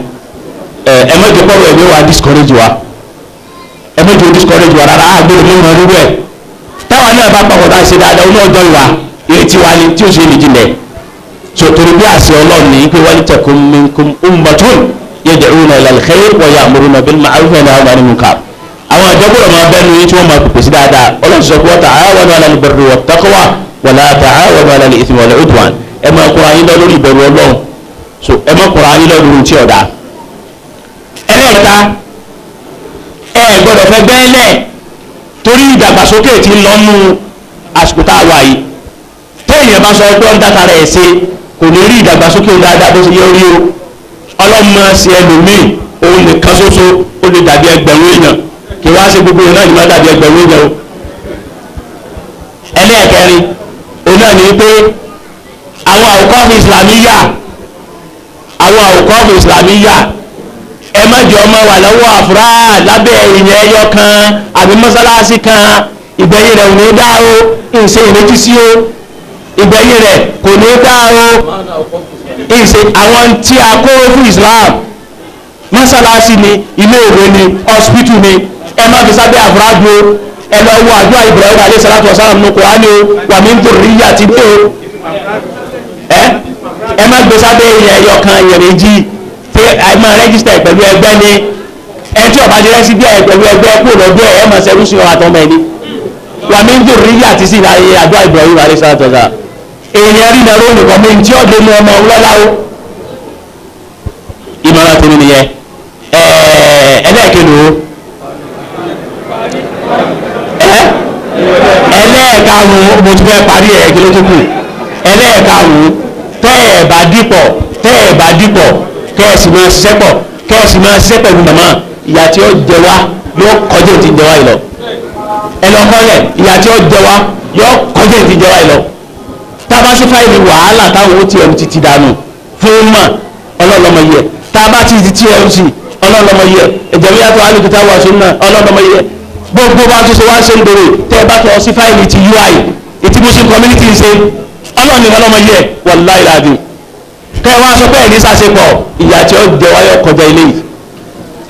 Ẹ má jẹ́ kọ́rọ̀ ẹ̀mí wa discourage wa, ẹ má jẹ́ discourage wa rárá, àgbèrè mú ìmọ̀ rírú ẹ̀. Táwa náà bá papọ̀ náà ṣe dáadáa oní ọjọ́ ìwà ìrètí wa ni tí ó ṣe lè jinlẹ̀. So torí bí àṣẹ ọlọ́run ní pé waltakum minkum ummatun yad'una ila al-khayr wa ya'muruna bil ma'ruf wa yanhauna 'anil munkar. Àwọn àjọ gbọ́dọ̀ máa bẹ́nu yín tí wọ́n máa pèpè sí dáadáa. Ọlọ́run sọ pé wa ta'awanu 'ala al-birri wat-taqwa wa la ta'awanu 'ala al-ithmi wal-'udwan. Ẹ máa kóra yín lọ lórí ìbẹ̀rù ọlọ́run, so ẹ máa kóra yín lọ lórí tí ọ̀dà. Ẹlẹ́ẹ̀ta, ẹ gbọ́dọ̀ fẹ́ gbẹ́lẹ̀ torí ìdàgbàsókè tí ń lọ́nu àsìkò tá a wà yìí. Téèyàn bá sọ pé ó ń dáta rẹ̀ ṣe kò ní rí ìdàgbàsókè dáadáa bó ṣe yẹ orí o. Ọlọ́mọ ṣe ẹlòmíì òun nìkan ṣoṣo ó lè dàbí ẹgbẹ̀rún èèyàn, kí wá ṣe gbogbo èèyàn náà ní má dàbí ẹgbẹ̀rún èèyàn o. Ẹlẹ́ẹ̀kẹrin, òun náà ní pé àwọn àwòkọ́fù ìsìlámíyà, àwọn àwòkọ́fù ìsìlámíyà ẹ má jẹ́ ọmọ wà lọ́wọ́ àfúrá lábẹ́ ìyẹn ẹyọ kan àbí mọ́sálásí kan, ìgbẹ̀yìn rẹ̀ ò ní dá o, ìṣe ìrètí sí o, ìgbẹ̀yìn rẹ̀ kò ní dá o. Ìṣe àwọn tí a kó fún Islam, mọ́sálásí ni, ilé ìwé ni, hospital ni, ẹ má fi sábẹ́ àfúrá dúró. Ẹ lọ wo àdúrà Ibrahim alayhi salatu wa salam nù Kùránì o, wà mí ń dhurriyyati o. Ẹ má gbé sábẹ́ ìyẹn ẹyọ kan ìyẹn méjì tí ẹ máa rẹ́gísítà pẹ̀lú ẹgbẹ́ ni. Ẹ tí ọba ti rẹ́sí bí ẹ pẹ̀lú ẹgbẹ́ kúrò lọ́dọ̀ ẹ máa ṣerú sí ọ àtọmọ ẹni. Wà mí ń dùn rí àti sí ìlàyé àdúrà Ibrahim alayhisalatu. Èèyàn rí nàró nìkan mi tí ọ̀dọ́ ní ọmọ ọlọ́lá o. Ìmọ̀ràn tèmi nìyẹn. Ẹlẹ́ẹ̀kẹ́lò ẹlẹ́ẹ̀karùn-ún mo ti fẹ́ parí ẹ̀ kí ló tó kù. Ẹlẹ́ẹ̀karùn-ún, tẹ́ ẹ̀ bá dípọ̀, tẹ́ ẹ̀ bá dípọ̀, kẹ́ ẹ̀ sì máa ṣiṣẹ́ pọ̀, kẹ́ ẹ̀ sì máa ṣiṣẹ́ pẹ̀lú màmá, ìyà tí ó jẹ wá yóò kọjá ìtì jẹ wá yìí lọ. Ẹ lọ kọ́lẹ̀, ìyà tí ó jẹ wá yóò kọjá ìtì jẹ wá yìí lọ. Tá a bá sí fáìlì wàhálà táwọn OTM ti dànù fún mọ̀ ọlọ́lọ́mọ yẹ. Tá a bá ti di TMC ọlọ́lọ́mọ yẹ. Ìjẹ̀míyàtọ̀ alùpùpù wà sún náà ọlọ́lọ́mọ yẹ. Gbogbo bá tún ṣe wá ṣe ń dòrò, tẹ́ ẹ bá tọ́ sí fáìlì ti UI ìtí Muslim community ń ṣe ọlọ́ọ̀ni ọlọ́mọ yẹ wàláhì láàbì. Kẹ́ ẹ wá sọ pé ẹ̀ ní sàṣepọ̀, ìyà tí ó jẹ wáyọ̀ kọjá ilé yìí.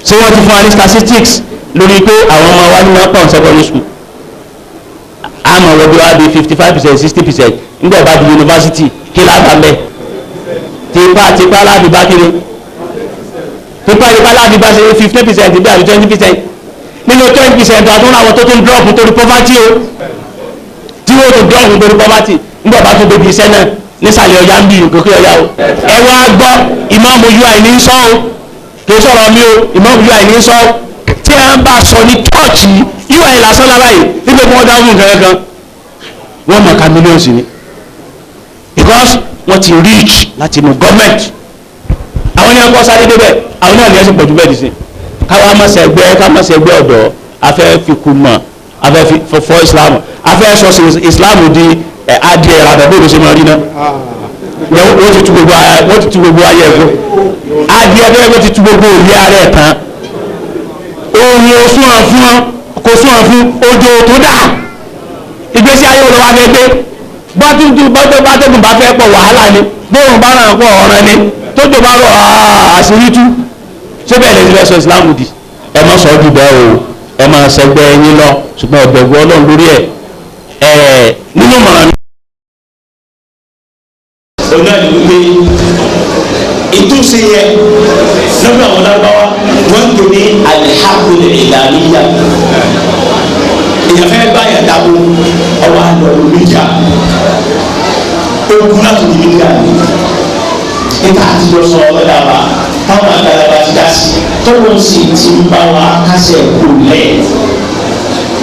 Ṣé wọ́n ti fún wa ní statistics lórí pé àwọn ọmọ wa ní wọ́n pọ̀ secondary school? Àmọ́ wọ́n bí wá bí 55%, 60% nígbà bá di yunifásitì kí lábàá mẹ́? Tipa tipa láti bá kiri, tipa tipa láti bá ṣe 15% bí àbí 20%. Nínú 20% àtúnrà àwọn tó tún drop torí poverty o, tí wọ́n tún drop torí poverty nígbà bá tún débi iṣẹ́ náà nísàlẹ̀ ọ̀yá ń bí gòkè ọ̀yá o. Ẹ wá gbọ́, ìmáàmù UI ní sọ o, kì í sọ̀rọ̀ mi o, ìmáàmù UI ní sọ tí a ń bá sọ ní chọ́ọ̀chì UI lásán lára yìí nígbà tí wọ́n dá fún nǹkan kan wọ́n mọ̀ ká mílíọ̀nù ni, because wọ́n ti reach láti inú gọ́ọ̀mẹ̀ntì. Àwọn ní akọ́ sáré débẹ̀, àwọn náà ní ẹ̀sìn pọ̀jù bẹ́ẹ̀ dì sí. Káwa má ṣe ẹgbẹ́, ká má ṣe ẹgbẹ́ ọ̀dọ́, afẹ́ fi kú mọ̀, afẹ́ fi fọ́ Islam, afẹ́ sọ Islam di adìẹ ìràbẹ̀ bó ló ṣe máa rí náà. Wọ́n ti tu gbogbo ayé, wọ́n ti tu gbogbo ayé ẹ̀kọ́ adìẹ bẹ́ẹ̀, wọ́n ti tu gbogbo òye ara ẹ̀ tán. Òun ò sún ọ fún ọ, kò sún ọ fún ojú tó dà ìgbésí ayé olówó afẹ́ gbé. Bátẹ́gùn bá fẹ́ pọ̀ wàhálà ni, bóun bá ràn pọ̀ ọ̀ràn ni, tójò bá rọ̀ àṣírí tú. Ṣé bẹ́ẹ̀ lè fẹ́ sọ Islam di? Ẹ má sọ jù bẹ́ẹ̀ o, ẹ má ṣẹgbẹ́ yín lọ, ṣùgbọ́n ẹ̀bẹ̀rù Ọlọ́run lórí ẹ̀ ẹ̀ nínú mọ̀ràn mi. Òun náà ní wípé ìtúnṣe yẹ lọ́dọ̀ àwọn lárúbáwá wọ́n ń pè ní alihakul ìlànìyà. Èèyàn fẹ́ báyà dáwó ọwọ́ àlọ́ mídíà, ogun láti ní mídíà ni níta àtijọ́ sọ ọlọ́dà wa táwọn àgbàlagbà ti dá sí tọ́wọ́n sì ti ń bá wa kásẹ̀ kú lẹ̀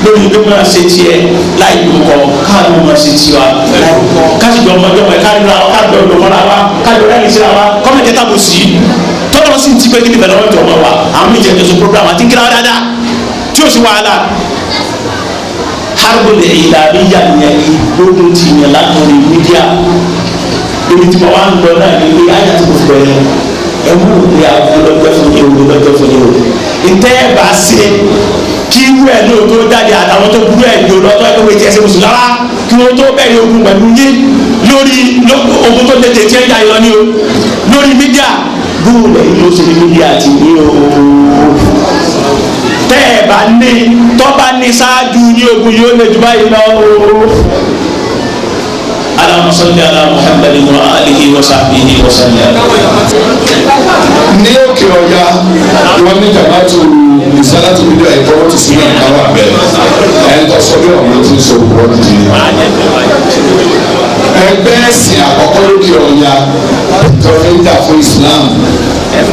lórí pé máa ṣe tiẹ̀ láì lóko káàdùn máa ṣe tiwa láì lóko káṣíjọ ọmọdé ọmọ ẹ káàdùn ra wa káàdùn ọdún mọ́ra wa káàdùn rẹ́rìn síra wa kọ́mẹ̀tì tàbó sí i tọ́lọ́ sì ti pé kí ni bẹ̀rẹ̀ wọ́n jọ ọmọ wa àwọn méjì ẹ̀jọ̀ sọ program àti kíra dáadáa tí ó sì wàhálà. Harbul ìlànìyà yẹn ìgbógun ti yẹn látọ̀rí mídíà. Ibi tí mo wá ń lọ náà ni pé ayé àti kò bẹ̀rẹ̀ ẹ wú pé àwọn lọ́jọ́ fún yín o, lọ́jọ́ fún yín o. Ntẹ́ ẹ bá ṣe kí irú ẹ̀ náà tó jáde àtàwọn tó burú ẹ̀ lò lọ́tọ́ ẹ̀ wọ́n ti ẹsẹ̀ mùsùlùmí rárá kí wọ́n tó bẹ̀rẹ̀ ogun pẹ̀lú yín lórí ogun tó lè tètè ẹ̀yà yọ ni o lórí mídíà. Bóòlù ẹ̀yin ló ṣe ní mídíà ti ní o. Tẹ́ ẹ bá ní tọ́ bá ní ṣáájú ní ogun yóò lè jù báyìí lọ o. Allahumma salli ala Muhammadin wa alihi wa sahbihi wa sallam. Ní òkè ọ̀yà wọn ní jàmbátù ìsálàtù bídíà ìkọ́wọ́ ti sún náà káwá bẹ́ẹ̀ ẹ̀ ń tọ́ sọ bí ọ̀run ti ń sọ wọ́n di. Ẹgbẹ́ ẹ̀sìn àkọ́kọ́ lókè ọ̀yà tọ́fẹ́ ń jà fún Islam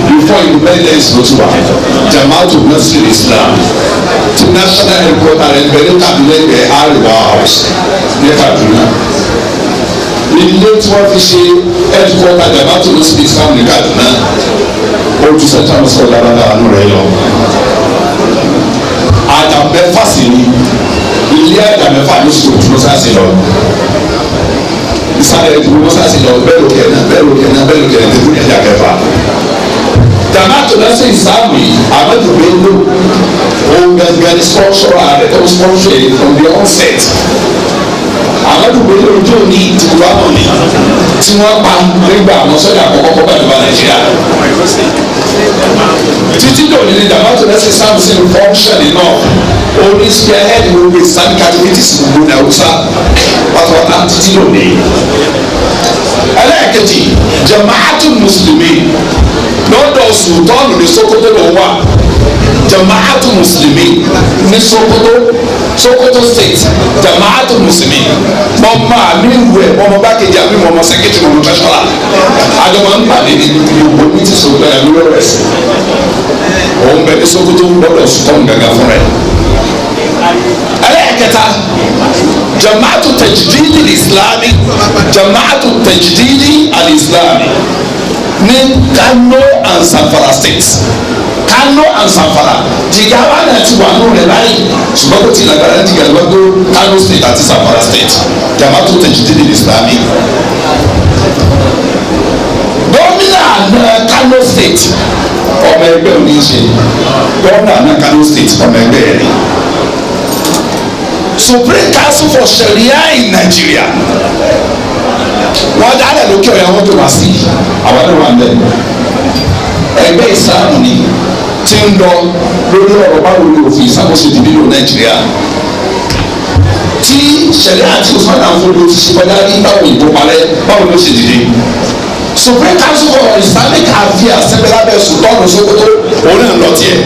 before independence ló ti wà, Jamaatu Nasir Islam ti national headquarter rẹ̀ bẹ̀rẹ̀ tàbí lẹ́gbẹ̀ẹ́ Arewa House ní Kaduna. Ilé tí wọ́n fi ṣe headquarter Jamaatu Nasir Islam ní Kaduna ojú central mosque lára àánú rẹ̀ lọ. Àdàmẹ́fà sì ni ilé àdàmẹ́fà ló sì ojú mọ́sáàsì lọ. Ìsàlẹ̀ ìdúró mọ́sáàsì lọ bẹ́ẹ̀ lókè náà bẹ́ẹ̀ lókè náà bẹ́ẹ̀ lókè náà tẹ̀kùn ẹ̀dá kẹfà. Jamaatu Nasir Islam yìí Ahmadu Bello òun gangan ni sponsor rẹ̀ tó sponsor yìí from the onset. Ahmadu Bello ojú òní tìkúrú àmọ̀ ni tí wọ́n pa nígbà àwọn sọ́jà àkọ́kọ́ kọ́ bàjọba Nàìjíríà. Títí dòní ni Jamaatu Nasir Islam sì ń function enough. Oní spearhead gbogbo Islamic activities gbogbo ní Hausa pátápátá títí dòní. Ẹlẹ́ẹ̀kejì Jamaatu Muslimin lọ́dọ̀ Sultanu ní Sokoto ló wà. Jamaatu Muslimin ní Sokoto Sokoto State Jama'atul Muslimin mọ mọ àmì ìwé mọ mọ bákejì àmì mọ mọ sẹkẹtì mọ mọ tẹsánlá àjọ máa ń pàdé ní gbogbo ní ti Sokoto yà lórí ọ̀rọ̀ ẹ̀sìn òun bẹ ní Sokoto gbọ́dọ̀ sùkọ́n gàgà fún rẹ̀. Ẹlẹ́ẹ̀kẹta Jama'atu Tajdidi al-Islami Jama'atu Tajdidi al-Islami ní Kano and Zamfara states. Kano and Zamfara Jigawa náà ti wà nù rẹ̀ báyìí ṣùgbọ́n kò tí ì lágbára ní Jigawa tó Kano state àti Zamfara state Jama'atu Tajdidi al-Islami. Gómìnà àná Kano state ọmọ ẹgbẹ́ òní ṣe gómìnà àná Kano state ọmọ ẹgbẹ́ rẹ̀ ni. Supreme Council for Sharia in Nigeria wọ́n dálẹ̀ lókè ọ̀yà wọ́n tó wá sí àwọn ẹ̀rọ wà ń bẹ̀. Ẹgbẹ́ ìsìlámù ni tí ń lọ lórí ọ̀rọ̀ báwo ni òfin ìṣàkóso di nílò Nàìjíríà tí Sharia àti Usman Danfodio ti ṣe kọjá ní báwo ìbò parẹ́ báwo ló ṣe dìde. Supreme Council for Islamic Affairs sẹ́gbẹ́lábẹ́ Sultan Sokoto òun náà lọ tiẹ̀.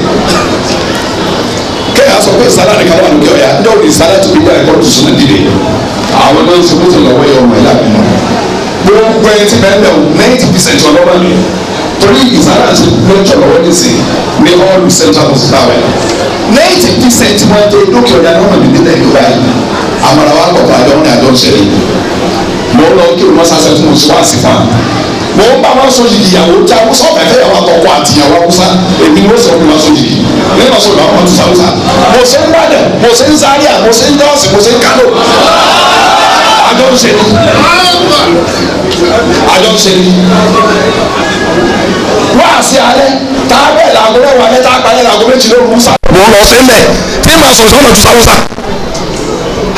Kéèyàn sọ pé ìsàlá nìkan wà lókè ọ̀yà ní òní ìsàlá tó bí báyìí kọ́ tuntun náà dìde àwọn náà ń sọ fún ìlọ́wọ́ yẹ ọmọ ìlà mi gbogbo ẹni tí bẹ́ẹ̀ bẹ́ẹ̀ 90% ọlọ́wọ́ ni torí ìsàlá ti lọ́jọ́ lọ́wọ́ nísìn ní all central hospital 90% wọn dé lókè ọ̀yà ní wọn nílẹ̀ Yorùbá yìí àmàlà wa kọ̀ fún àjọ ní àjọ ìṣẹ̀lẹ̀ mọ̀ ń lọ kí wọn sá fún oṣù wá sí fún wa mọ̀ ń bá wọn sọ yìí ìyàwó tí awúsá ọ̀fẹ́ fẹ́ yàwó àtọkọ àti ìyàwó awúsá èmi ni wọ́n sọ fún wọn sọ yìí lẹ́yìn ọ̀sọ̀ ìlú àwọn ọ̀tún sàwúsá mo ṣe ń Ìbàdàn mo ṣe ń Zaria mo ṣe ń Jọ́ọ̀sì mo ṣe ń Kánò àjọ ń ṣe ni àjọ ń ṣe ni wá sí alẹ́ tá a bẹ́ẹ̀ làgọ́ mẹ́wàá alẹ́ tá a parí làgọ́ méjì lóru musa. Mo ń lọ sí mbẹ tí màá sọ sọ́nà tó sáwúsá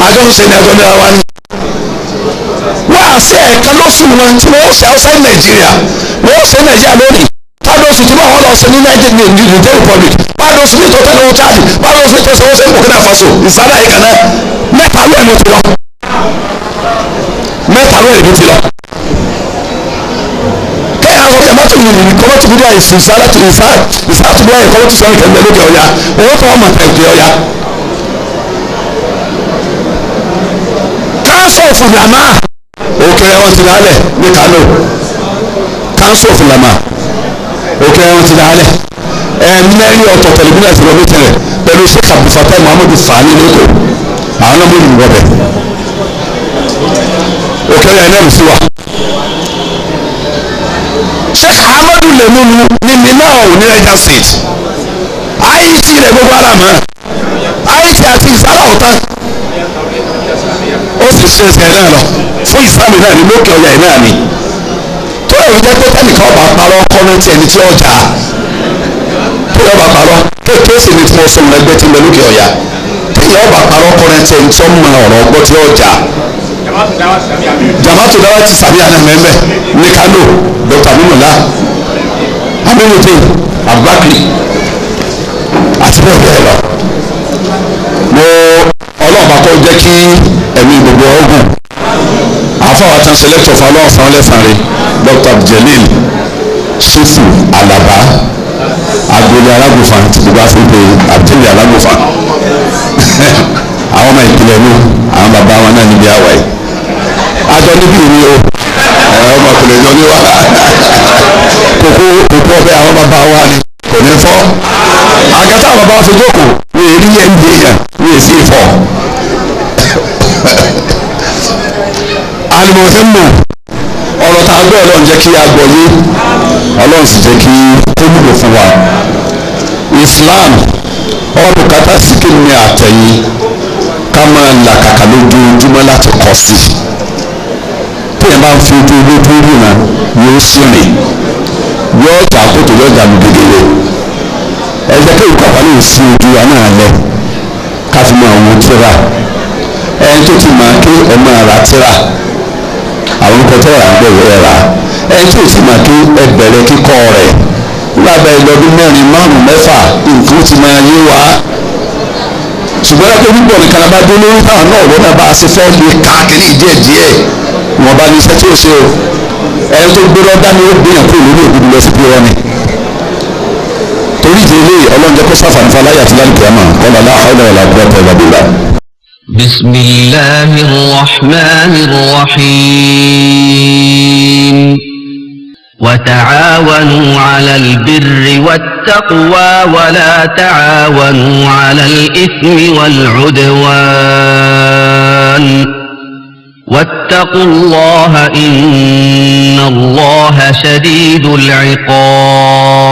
àjọ ń ṣe ni àjọ nira wa ni. Wá sí ẹ̀ka lóṣù wọn tí wọ́n ṣe outside Nàìjíríà wọ́n ṣe Nàìjíríà lónìí pàdé oṣù tí wọ́n lọ sí ní Niger Republic pàdé oṣù ní tọ́tẹ́ lọ́wọ́ Chad pàdé oṣù ní tọ́tẹ́ lọ́wọ́ Burkina Faso ìsàlẹ̀ yìí kan náà mẹ́ta ló ẹ̀ mo ti lọ mẹ́ta ló ẹ̀ mo ti lọ. Kéèyàn sọ jamaatu yìí kọ́mọ́tì bí wọ́n yìí ìsàlẹ̀ ìsàlẹ̀ bí wọ́n yìí kọ́mọ́tì sọ̀rọ̀ kẹ́lẹ́ lókè ọ̀yà owó tó wọ́n mọ̀ tẹ̀ òkè ọ̀yà. Council of Ulama òkè wọn ti dálẹ̀ ní Kano Council of Ulama òkè wọn ti dálẹ̀ ẹ̀ẹ́mẹ́rin ọ̀tọ̀ tẹlifíṣàn ti rọ̀mí tẹ̀lẹ̀ pẹ̀lú Sheikh Abdulfatai Muhammadu Sani lẹ́kọ̀ọ́ àwọn náà mú ìwọ bẹ̀ òkè ọ̀yà náà sí wa. Sheikh Ahmadu Lemunu ní Minau ní Niger State IT rẹ̀ gbogbo ara mọ́ IT àti ìsálà ọ̀tá ó sì ṣe ẹsẹ̀ náà lọ fún ìsìlámù náà ní lókè ọ̀yà náà ni tó yẹ jẹ́ pé tẹ́nìkan ọba parọ́ kọ́nẹ́tì ẹni tí ọjà tó yẹ ọba parọ́ kéèké sì ni tí mo sọ ẹgbẹ́ tí ń bẹ lókè ọ̀yà téèyàn ọba parọ́ kọ́nẹ́tì ẹni tí ó mọ ọ̀rọ̀ ọgbọ́ tí ọjà Jama'atu Dawati Islamiyya náà mẹ́mẹ́ ní Kano Dr. Aminullah Aminuddin Abubakar àti bẹ́ẹ̀ bẹ́ẹ̀ lọ mo ọlọ́ọ̀bá kọ́ jẹ́ kí ẹ̀mí gbogbo ọgùn àfọwọ́ àti sẹlẹ̀tọ̀ fún ọlọ́ọ̀sán ọlẹ́sàn-án Dr. Jelil Shifu Alaba agboolé alágùnfan tí gbogbo àfihàn Abdul alágùnfan àwọn ọmọ ìpìlẹ̀ mi àwọn bàbá wọn náà níbi àwà yìí àjọ níbí mi o ọmọ ìpìlẹ̀ jọ ní wa kókó kókó ọbẹ̀ àwọn bàbá wa ni kò ní fọ́ àgàtà àwọn bàbá wa fi jókòó ní èrí yẹn ń bí yẹn ní èsì ìfọ̀ alimohimmu ọ̀rọ̀ tá a gbọ́ Ọlọ́run jẹ́ kí a gbọ́ yé Ọlọ́run sì jẹ́ kí kó wúlò fún wa. Islam ọ̀rọ̀ bùkátà sí kí ni àtẹ̀yìn ká máa làkàkà lójoojúmọ́ láti kọ́ sí i téèyàn bá ń fi ojú olójú ríran yóò sì rìn yóò jà kótó yóò jà lùgègèrè ẹ jẹ́ kí ìkọ́ àpá lè sí ojú wa náà lẹ ká fi máa wo tíra ẹni tó ti máa ké ẹ máa ra tíra àwọn nǹkan tẹ́lẹ̀ à ń bẹ̀rẹ̀ ẹ rà ẹni tó ti máa ké ẹ bẹ̀rẹ̀ kíkọ́ rẹ̀ lábẹ́ ìlọ́dún 4, 5, 6 nǹkan ti máa yé wa ṣùgbọ́n lápẹ́ púpọ̀ nìkan bá dé lórí táwọn náà wọ́n náà bá a ṣe fẹ́ lè káàkiri díẹ̀ díẹ̀ wọn bá ní iṣẹ́ tí ó ṣe o ẹni tó gbé lọ́dá ni ó gbìyànjú kúrò lórí òkúdu lọ sí pé wọ́n ni torí ìdílé ọlọ́run jẹ́ kó sáfàní fún aláyà tí lálùkìyàmà kọ́lá láhàlẹ́ wàlá quwwata illa billah. بسم الله الرحمن الرحيم. وتعاونوا على البر والتقوى ولا تعاونوا على الإثم والعدوان واتقوا الله إن الله شديد العقاب.